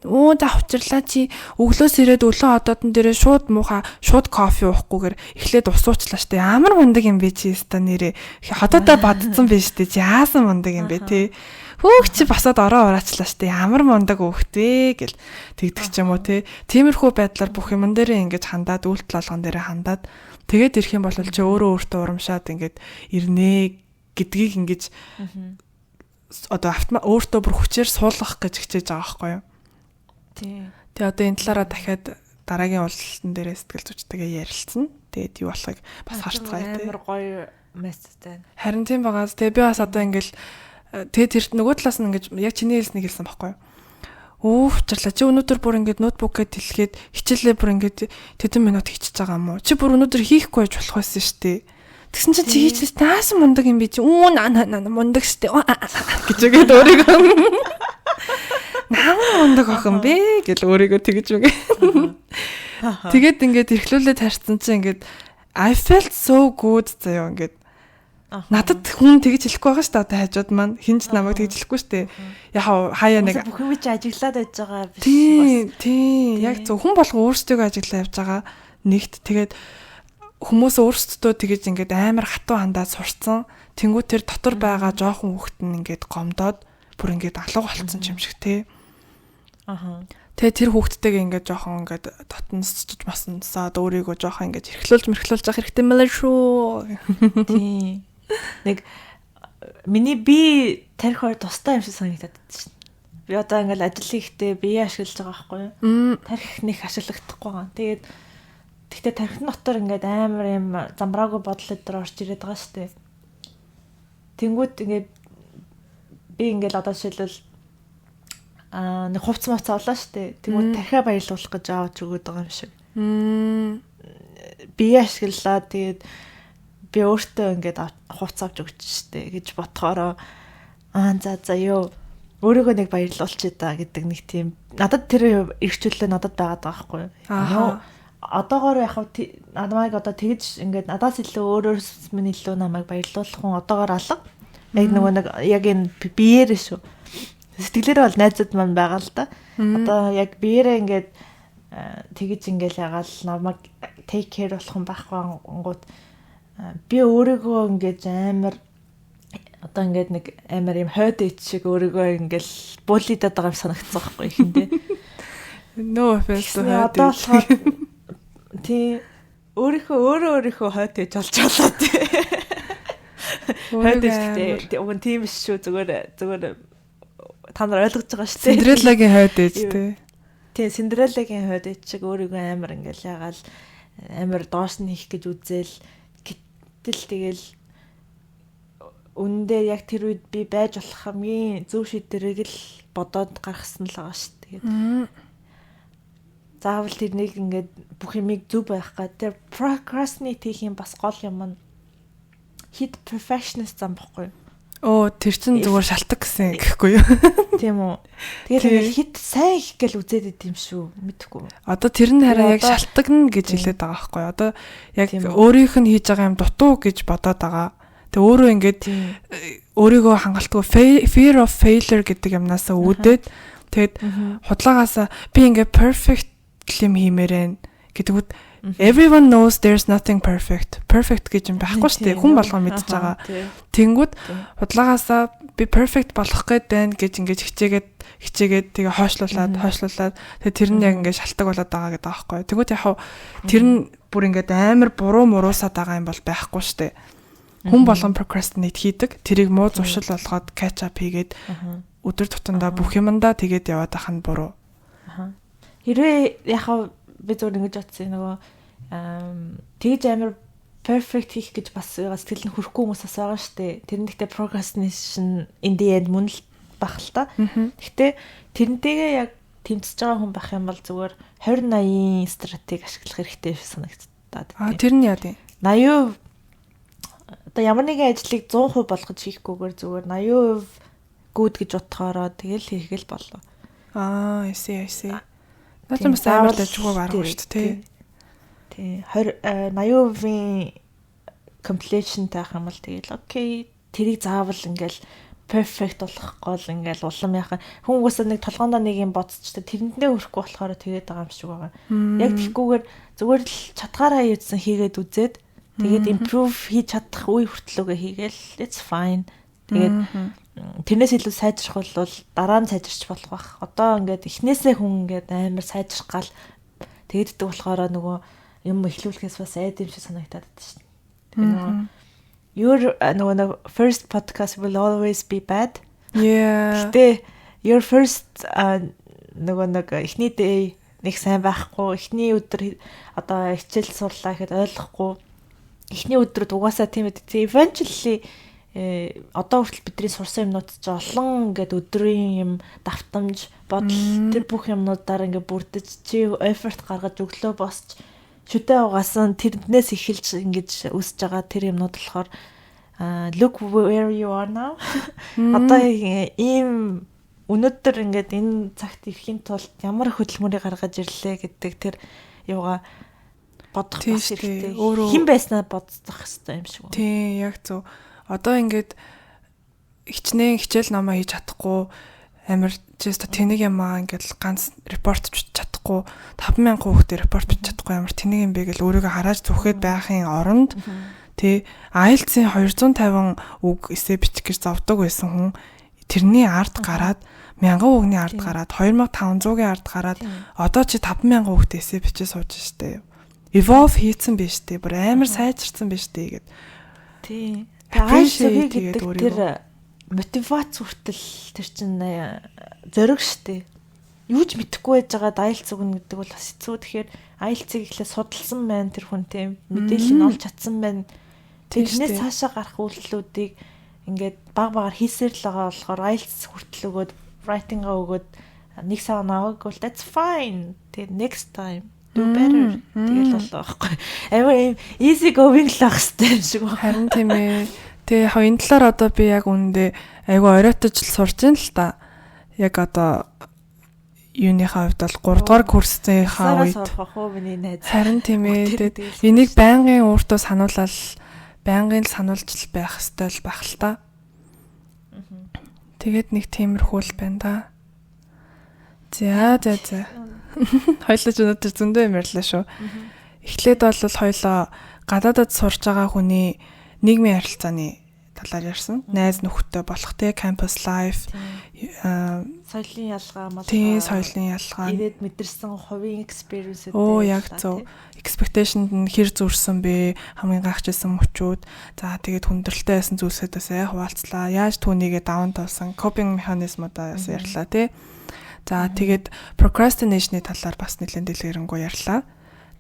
за учирлаа чи өглөөс ирээд өглөө одоодон дээрээ шууд муухай шууд кофе уухгүйгээр эхлээд ус уучлаа штэ. Ямар мундаг юм бэ чи өста нэрээ ходоодоо бодцсон биш штэ. Чи яасан мундаг юм бэ те. Хөөх чи босоод ороо ураачлаа штэ. Ямар мундаг хөөхт вэ гэл тэгдэг ч юм уу те. Тиймэрхүү байдлаар бүх юмн дээрээ ингэж хандаад үйлдэл болгон дээрээ хандаад тэгээд ирэх юм бол чи өөрөө өөртөө урамшаад ингээд ирнэ гэдгийг ингэж одоо автомат өөртөө бүр хүчээр суулгах гэж хичээж байгаа байхгүй юу? Тий. Тэгээ одоо энэ талаараа дахиад дараагийн уулзалтан дээрээ сэтгэл зүйчтэйгээ ярилцсан. Тэгээд юу болохыг бас харцгаая тий. Амар гоё мессеж байна. Харин тийм байгаас тэгээ би бас одоо ингээл тэгээ тэр нөгөө талаас нь ингэж яг чиний хэлснийг хэлсэн байхгүй юу? Уучлаа чи өнөөдөр бүр ингээд ноутбукгээ тэлгээд хичээлээ бүр ингээд тэдэн минут хийчихэж байгаа юм уу? Чи бүр өнөөдөр хийхгүй байж болох байсан шүү дээ. Тэгсэн чинь чи хийчихсэн таасан мундаг юм би чи үү на на мундаг штэ гэж үгээд өөрийгөө намаа мундаг охин бэ гэл өөрийгөө тэгэж үгээ. Тэгээд ингээд эрхлүүлээд харьцсан чинь ингээд I felt so good заяа ингээд надад хүн тэгж хэлэхгүй байгаа шүү дээ одоо хажууд маань хинч намайг тэгж хэлэхгүй шүү дээ. Яг хаяа нэг бүх юм чи ажиглаад байж байгаа биш. Тийм тийм яг зөв хүн болго өөрсдөө ажиглаа явж байгаа нэгт тэгээд хүмүүс өөрсдөө тэгэж ингээд амар хатуу хандаад сурцсан. Тэнгүү тэр дотор байгаа жоохон хүүхэд нь ингээд гомдоод бүр ингээд алга болцсон юм шиг те. Аха. Тэгээ тэр хүүхдтэйгээ ингээд жоохон ингээд дотносчж маснасаад өөрийгөө жоохон ингээд эрхлүүлж мэрхлүүлж явах хэрэгтэй мэлээ шүү. Тийм. Нэг миний би тарих хоёр тустай юм шиг санагдаад байна шин. Би одоо ингээд ажил хийхдээ бие ашиглаж байгаа байхгүй юу? Тарих нэг ашиглахдаггүй байгаа. Тэгээд тэгтээ тархин дотор ингээд амар юм замбраагүй бодол өдр орж ирээд байгаа шүү дээ. Тэнгүүд ингээд би ингээд одоо жишээлбэл нэг хувц муц авлаа шүү дээ. Тэнгүүд тархиа баярлуулах гэж авч өгöd байгаа юм шиг. Бие ашиглаад тэгээд би өөртөө ингээд хувц авч өгч штэ гэж бодохороо за за ёо өөрийгөө нэг баярлуулчих та гэдэг нэг тийм надад тэр эрхчлөлөө надад байгаад байгаа байхгүй юу. Одоогоор яг намайг одоо тэгж ингээд надаас илүү өөрөөс минь илүү намайг баярлуулах хүн одоогоор алга. Яг нөгөө нэг яг энэ биеэрээ шүү. Сэтгэлээрээ бол найзууд маань байгаа л да. Одоо яг биеэрээ ингээд тэгж ингээл ягаал намайг take care болох хүн байхгүй ангууд Би өөрийгөө ингэж амар одоо ингээд нэг амар юм хойд ич шиг өөрийгөө ингээл bully-даад байгаа юм санагдсан байхгүй ихэндээ. No offense to хойд. Одоо болохоор тий, өөрийнхөө өөрөө өөрийнхөө хойд ээж болж болоо тий. Хойд ээж гэдэг уг нь тийм биш шүү, зүгээр зүгээр та нар ойлгож байгаа шүү дээ. Синдрелагийн хойд ээж тий. Тий, Синдрелагийн хойд ээж шиг өөрийгөө амар ингээл ягаал амар доош нь хийх гэж үзэл, гэтэл тэгэл үнэндээ яг тэр үед би байж болох хамгийн зөв шийдвэрийг л бодоод гаргасан л байгаа шүү. Тэгээд заавал тэрнийг ингээд бүх юмыг зөв байх га. Тэр procrastinate хийх юм бас гол юм нь хит perfectionist зам бохгүй юу? Оо, тэр чин зүгээр шалтак гэсэн гэхгүй юу? Тийм үү. Тэгэл ингээд хит сайн их гэл үзээд идэм шүү. Мэдхгүй. Одоо тэр нь харин яг шалтагна гэж хэлээд байгаа байхгүй юу? Одоо яг өөрийнх нь хийж байгаа юм дутуу гэж бодоод байгаа. Тэг өөрөө ингээд өөрийгөө хангалтгүй fear of failure гэдэг юмнасаа үүдээд, тэгэд худлагаасаа би ингээд perfect юм хиймээр байна гэдгүүд. Everyone knows there's nothing perfect. Perfect гэж юм байхгүй шүү дээ. Хүн болгон мэдж байгаа. Тэнгүүд худлагаасаа би perfect болох гээд байна гэж ингэж хичээгээд хичээгээд, тэгээ хойшлуулад хойшлуулад, тэгээ тэр нь яг ингэж шалтак болоод байгаа гэдэг аахгүй. Тэнгүүд яг тэр нь бүр ингээд амар буруу муруусаад байгаа юм бол байхгүй шүү дээ. Хүн болгон procrastinate хийдэг. Тэрийг муу зуршил болгоод catch up хийгээд өдөр тутамдаа бүх юмдаа тэгээд яваад байх нь буруу. Хэрвээ яг би зөв ингэж бодсон, нөгөө тэгж амар perfect хийх гэж бас сэтгэл нь хүрэхгүй хүмүүс бас байгаа шүү дээ. Тэр нь гэхдээ procrastination in the end мөн л байх л та. Гэхдээ тэрнтэйгээ яг тэмцэж байгаа хүн байх юм бол зүгээр 20 80-ийн стратеги ашиглах хэрэгтэй санагдаад. Аа, тэр нь яа тийм? 80% одоо ямар нэгэн ажлыг 100% болгож хийхгүйгээр зүгээр 80% good гэж бодохоороо тэгэл хийх л болоо. Аа, I see, I see. Наа ч бас амар дажгүй арга шүү дээ, тий. Тий. 20 80%-ийн completion таах юм бол тэгэл okay. Тэрийг заавал ингээл perfect болох гол ингээл улам яхаа хүн угаасаа нэг толгоондоо нэг юм бодцтой, тэрэндээ хүрэхгүй болохоор тэгээд байгаа юм шиг байгаа. Яг тэгхгүйгээр зүгээр л чадгаараа юудсан хийгээд үзээд, тэгээд improve хийж чадах үе хүртлөөгөө хийгээл it's fine. Тэгээд тэрнээс илүү сайжрах бол дараа нь сайжирч болох бах. Одоо ингээд эхнээсээ хүн ингээд амар сайжрах гал тэгддэг болохоор нөгөө юм эхлүүлэхээс бас айд юм шиг санагдаад байна шин. Тэгээ нөгөө your нөгөө first podcast will always be bad. Гэтэ your first нөгөө нэг эхний day нэг сайн байхгүй, эхний өдөр одоо хичээл сурлаа гэхэд ойлгохгүй. Эхний өдрүүд угаасаа тийм үү. Eventually одоо хүртэл бидний сурсан юмнууд ч олон ингээд өдрийн юм давтамж, бодол, тэр бүх юмнуудаар ингээд бүрдэж, чи effort гаргаж өглөө босч шүдэ угаасан, тэрнээс эхэлж ингэж өсөж байгаа тэр юмнууд болохоор look where you are now. Одоо ийм өнөөдөр ингээд энэ цагт ирэхийн тулд ямар хөдөлмөрийг гаргаж ирлээ гэдэг тэр юугаа бодох бас хэрэгтэй. Хэн байснаа бодох хэрэгтэй юм шиг байна. Тийм, яг зөв. Одоо ингээд хичнээн хичээл номоо хийж чадахгүй, амар чест тэнэг юм аа, ингээд ганц report бичиж чадахгүй, 5000 хүүхдээ report бичиж чадахгүй амар тэнэг юм бэ гэл өөрийгөө харааж зүхэд байхын оронд, тий, IELTS-ийн 250 үг эсээ бичих гэж зовдөг байсан хүн тэрний ард гараад, 1000 үгний ард гараад, 2500-ийн ард гараад, одоо чи 5000 үгтэй эсээ бичиж сууж штэ. Evolve хийцэн биш штэ. Бүр амар сайжирсан биш штэ гэд. Тий. Appreciate гэдэг тэр мотивац хүртэл тэр чинь зориг штэ. Юу ч мэдэхгүй байж байгаа IELTS өгнө гэдэг бол бас хэцүү. Тэгэхээр IELTS-ийг эхлээ судалсан байна тэр хүн, тийм, мэдээлэл нь олж чадсан байна. Тэрнээс цаашаа гарах үйлдэлүүдийг ингээд баг багаар хийсээр л байгаа болохоор IELTS хүртэл өгөөд, writing-а өгөөд нэг сав аваагүй бол that's fine. Тэгээд next time do better. Тэгэл болоо байхгүй. Амар ийм easy going л ах хэрэгтэй юм шиг байна. Харин тийм ээ. Тэгээ яг энэ талаар одоо би яг үүндээ айгүй оройтож л сурч ин л та. Яг одоо юуныхаа хувьд бол 3 дугаар курсынхаа үед сурах уу миний найз. Харин тийм ээ. Тэгээд энийг байнгын өөртөө сануулал, байнгын л сануулж л байх хэрэгтэй л байх л та. Тэгээд нэг тиймэрхүү л байна да. За за за. Хоёлаа ч өнөөдөр зөндөө юм ярьлаа шүү. Эхлээд бол хоёлоо гадаадад сурж байгаа хүний нийгмийн харилцааны талаар ярьсан. Найз нөхдөд болох те campus life, соёлын ялгаа, малгай. Тийм, соёлын ялгаа. Ирээд мэдэрсэн хувийн experience. Оо, яг зөв. Expectation-д нь хэр зөрсөн бэ? Хамгийн гайхажсэн мөчүүд. За, тэгээд хүндрэлтэй байсан зүйлсүүдээс хуваалцлаа. Яаж түүнийгээ даван туулсан coping механизмуудаа бас ярьлаа тий. За, тэгээд procrastination-ы талаар бас нэлээд дэлгэрэнгүй ярьлаа.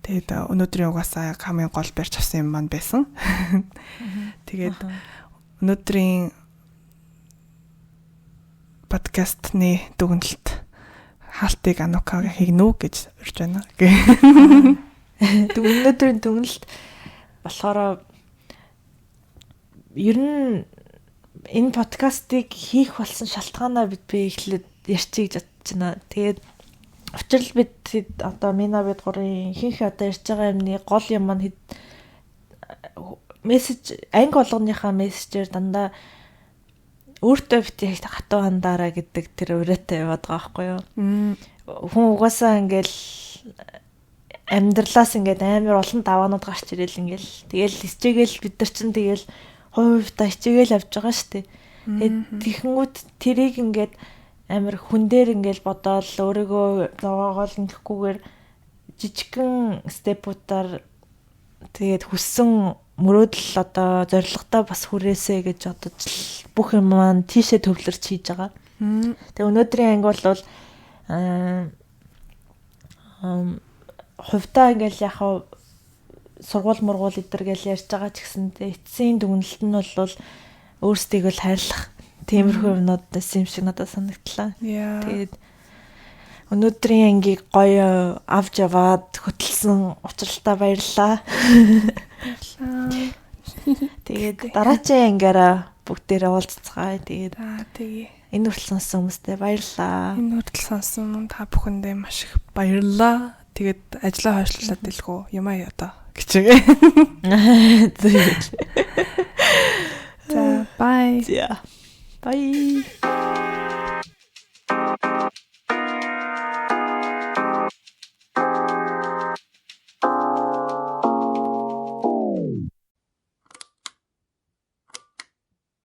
Тэгээд өнөөдрийн угаасаа хамгийн гол барьж авсан юм маань байсан. Тэгээд өнөөдрийн подкастны дүгнэлт хаалтыг Анука хийнэ үү гэж урьж байна. Өнөөдрийн дүгнэлт болохоор ер нь энэ подкастыг хийх болсон шалтгаанаа би эхлээд ярьчих гэж бодож байна. Тэгээд учир л бид одоо Мина бид гурын ихэнх одоо ярьж байгаа юмны гол юм маань мессеж, анги болгоныхаа мессежээр дандаа өөртөө бити хатуу хандаараа гэдэг тэр уриатай яваад байгаа байхгүй юу. Хүн угаасаа ингээл амьдралаас ингээд амар олон даваанууд гарч ирэл ингээл тэгэл хичээгээл бид нар чинь тэгэл хувь хувьдаа хичээгээл авч байгаа шүү дээ. Тэгээд тэгэхэнгүүт тэрийг ингээд амар хүн дээр ингээл бодоол өөрийгөө зовоогоол ингэхгүйгээр жижигхэн step уудаар тэгээд хүссэн мөрөөдөл одоо зорилгодоо бас хүрээсэй гэж бодож бүх юм маань тийшээ төвлөрч хийж байгаа. Тэгээ өнөөдрийн анги бол хувьдаа ингээл яг сургууль мургуул эдэр гэл ярьж байгаа ч гэсэн эцсийн дүгнэлт нь бол өөрсдийгөө л хайрлах тиймэрхүү юмнууд байсан юм шиг надад санагдлаа. Тэгээд өнөөдрийн ангийг гоё авч яваад хөтөлсөн учралтай баярлалаа. Баярлалаа. Тэгээд дараачийн ангиараа бүгдээрээ уулзцгаая. Тэгээд тэгье. Энэ хүртэл сонссон хүмүүстээ баярлалаа. Энэ хүртэл сонссон та бүхэндээ маш их баярлалаа. Тэгээд ажлаа хойшлуулад дэлгүү юм аа одоо гэчээгээ. За, bye. За. Bye.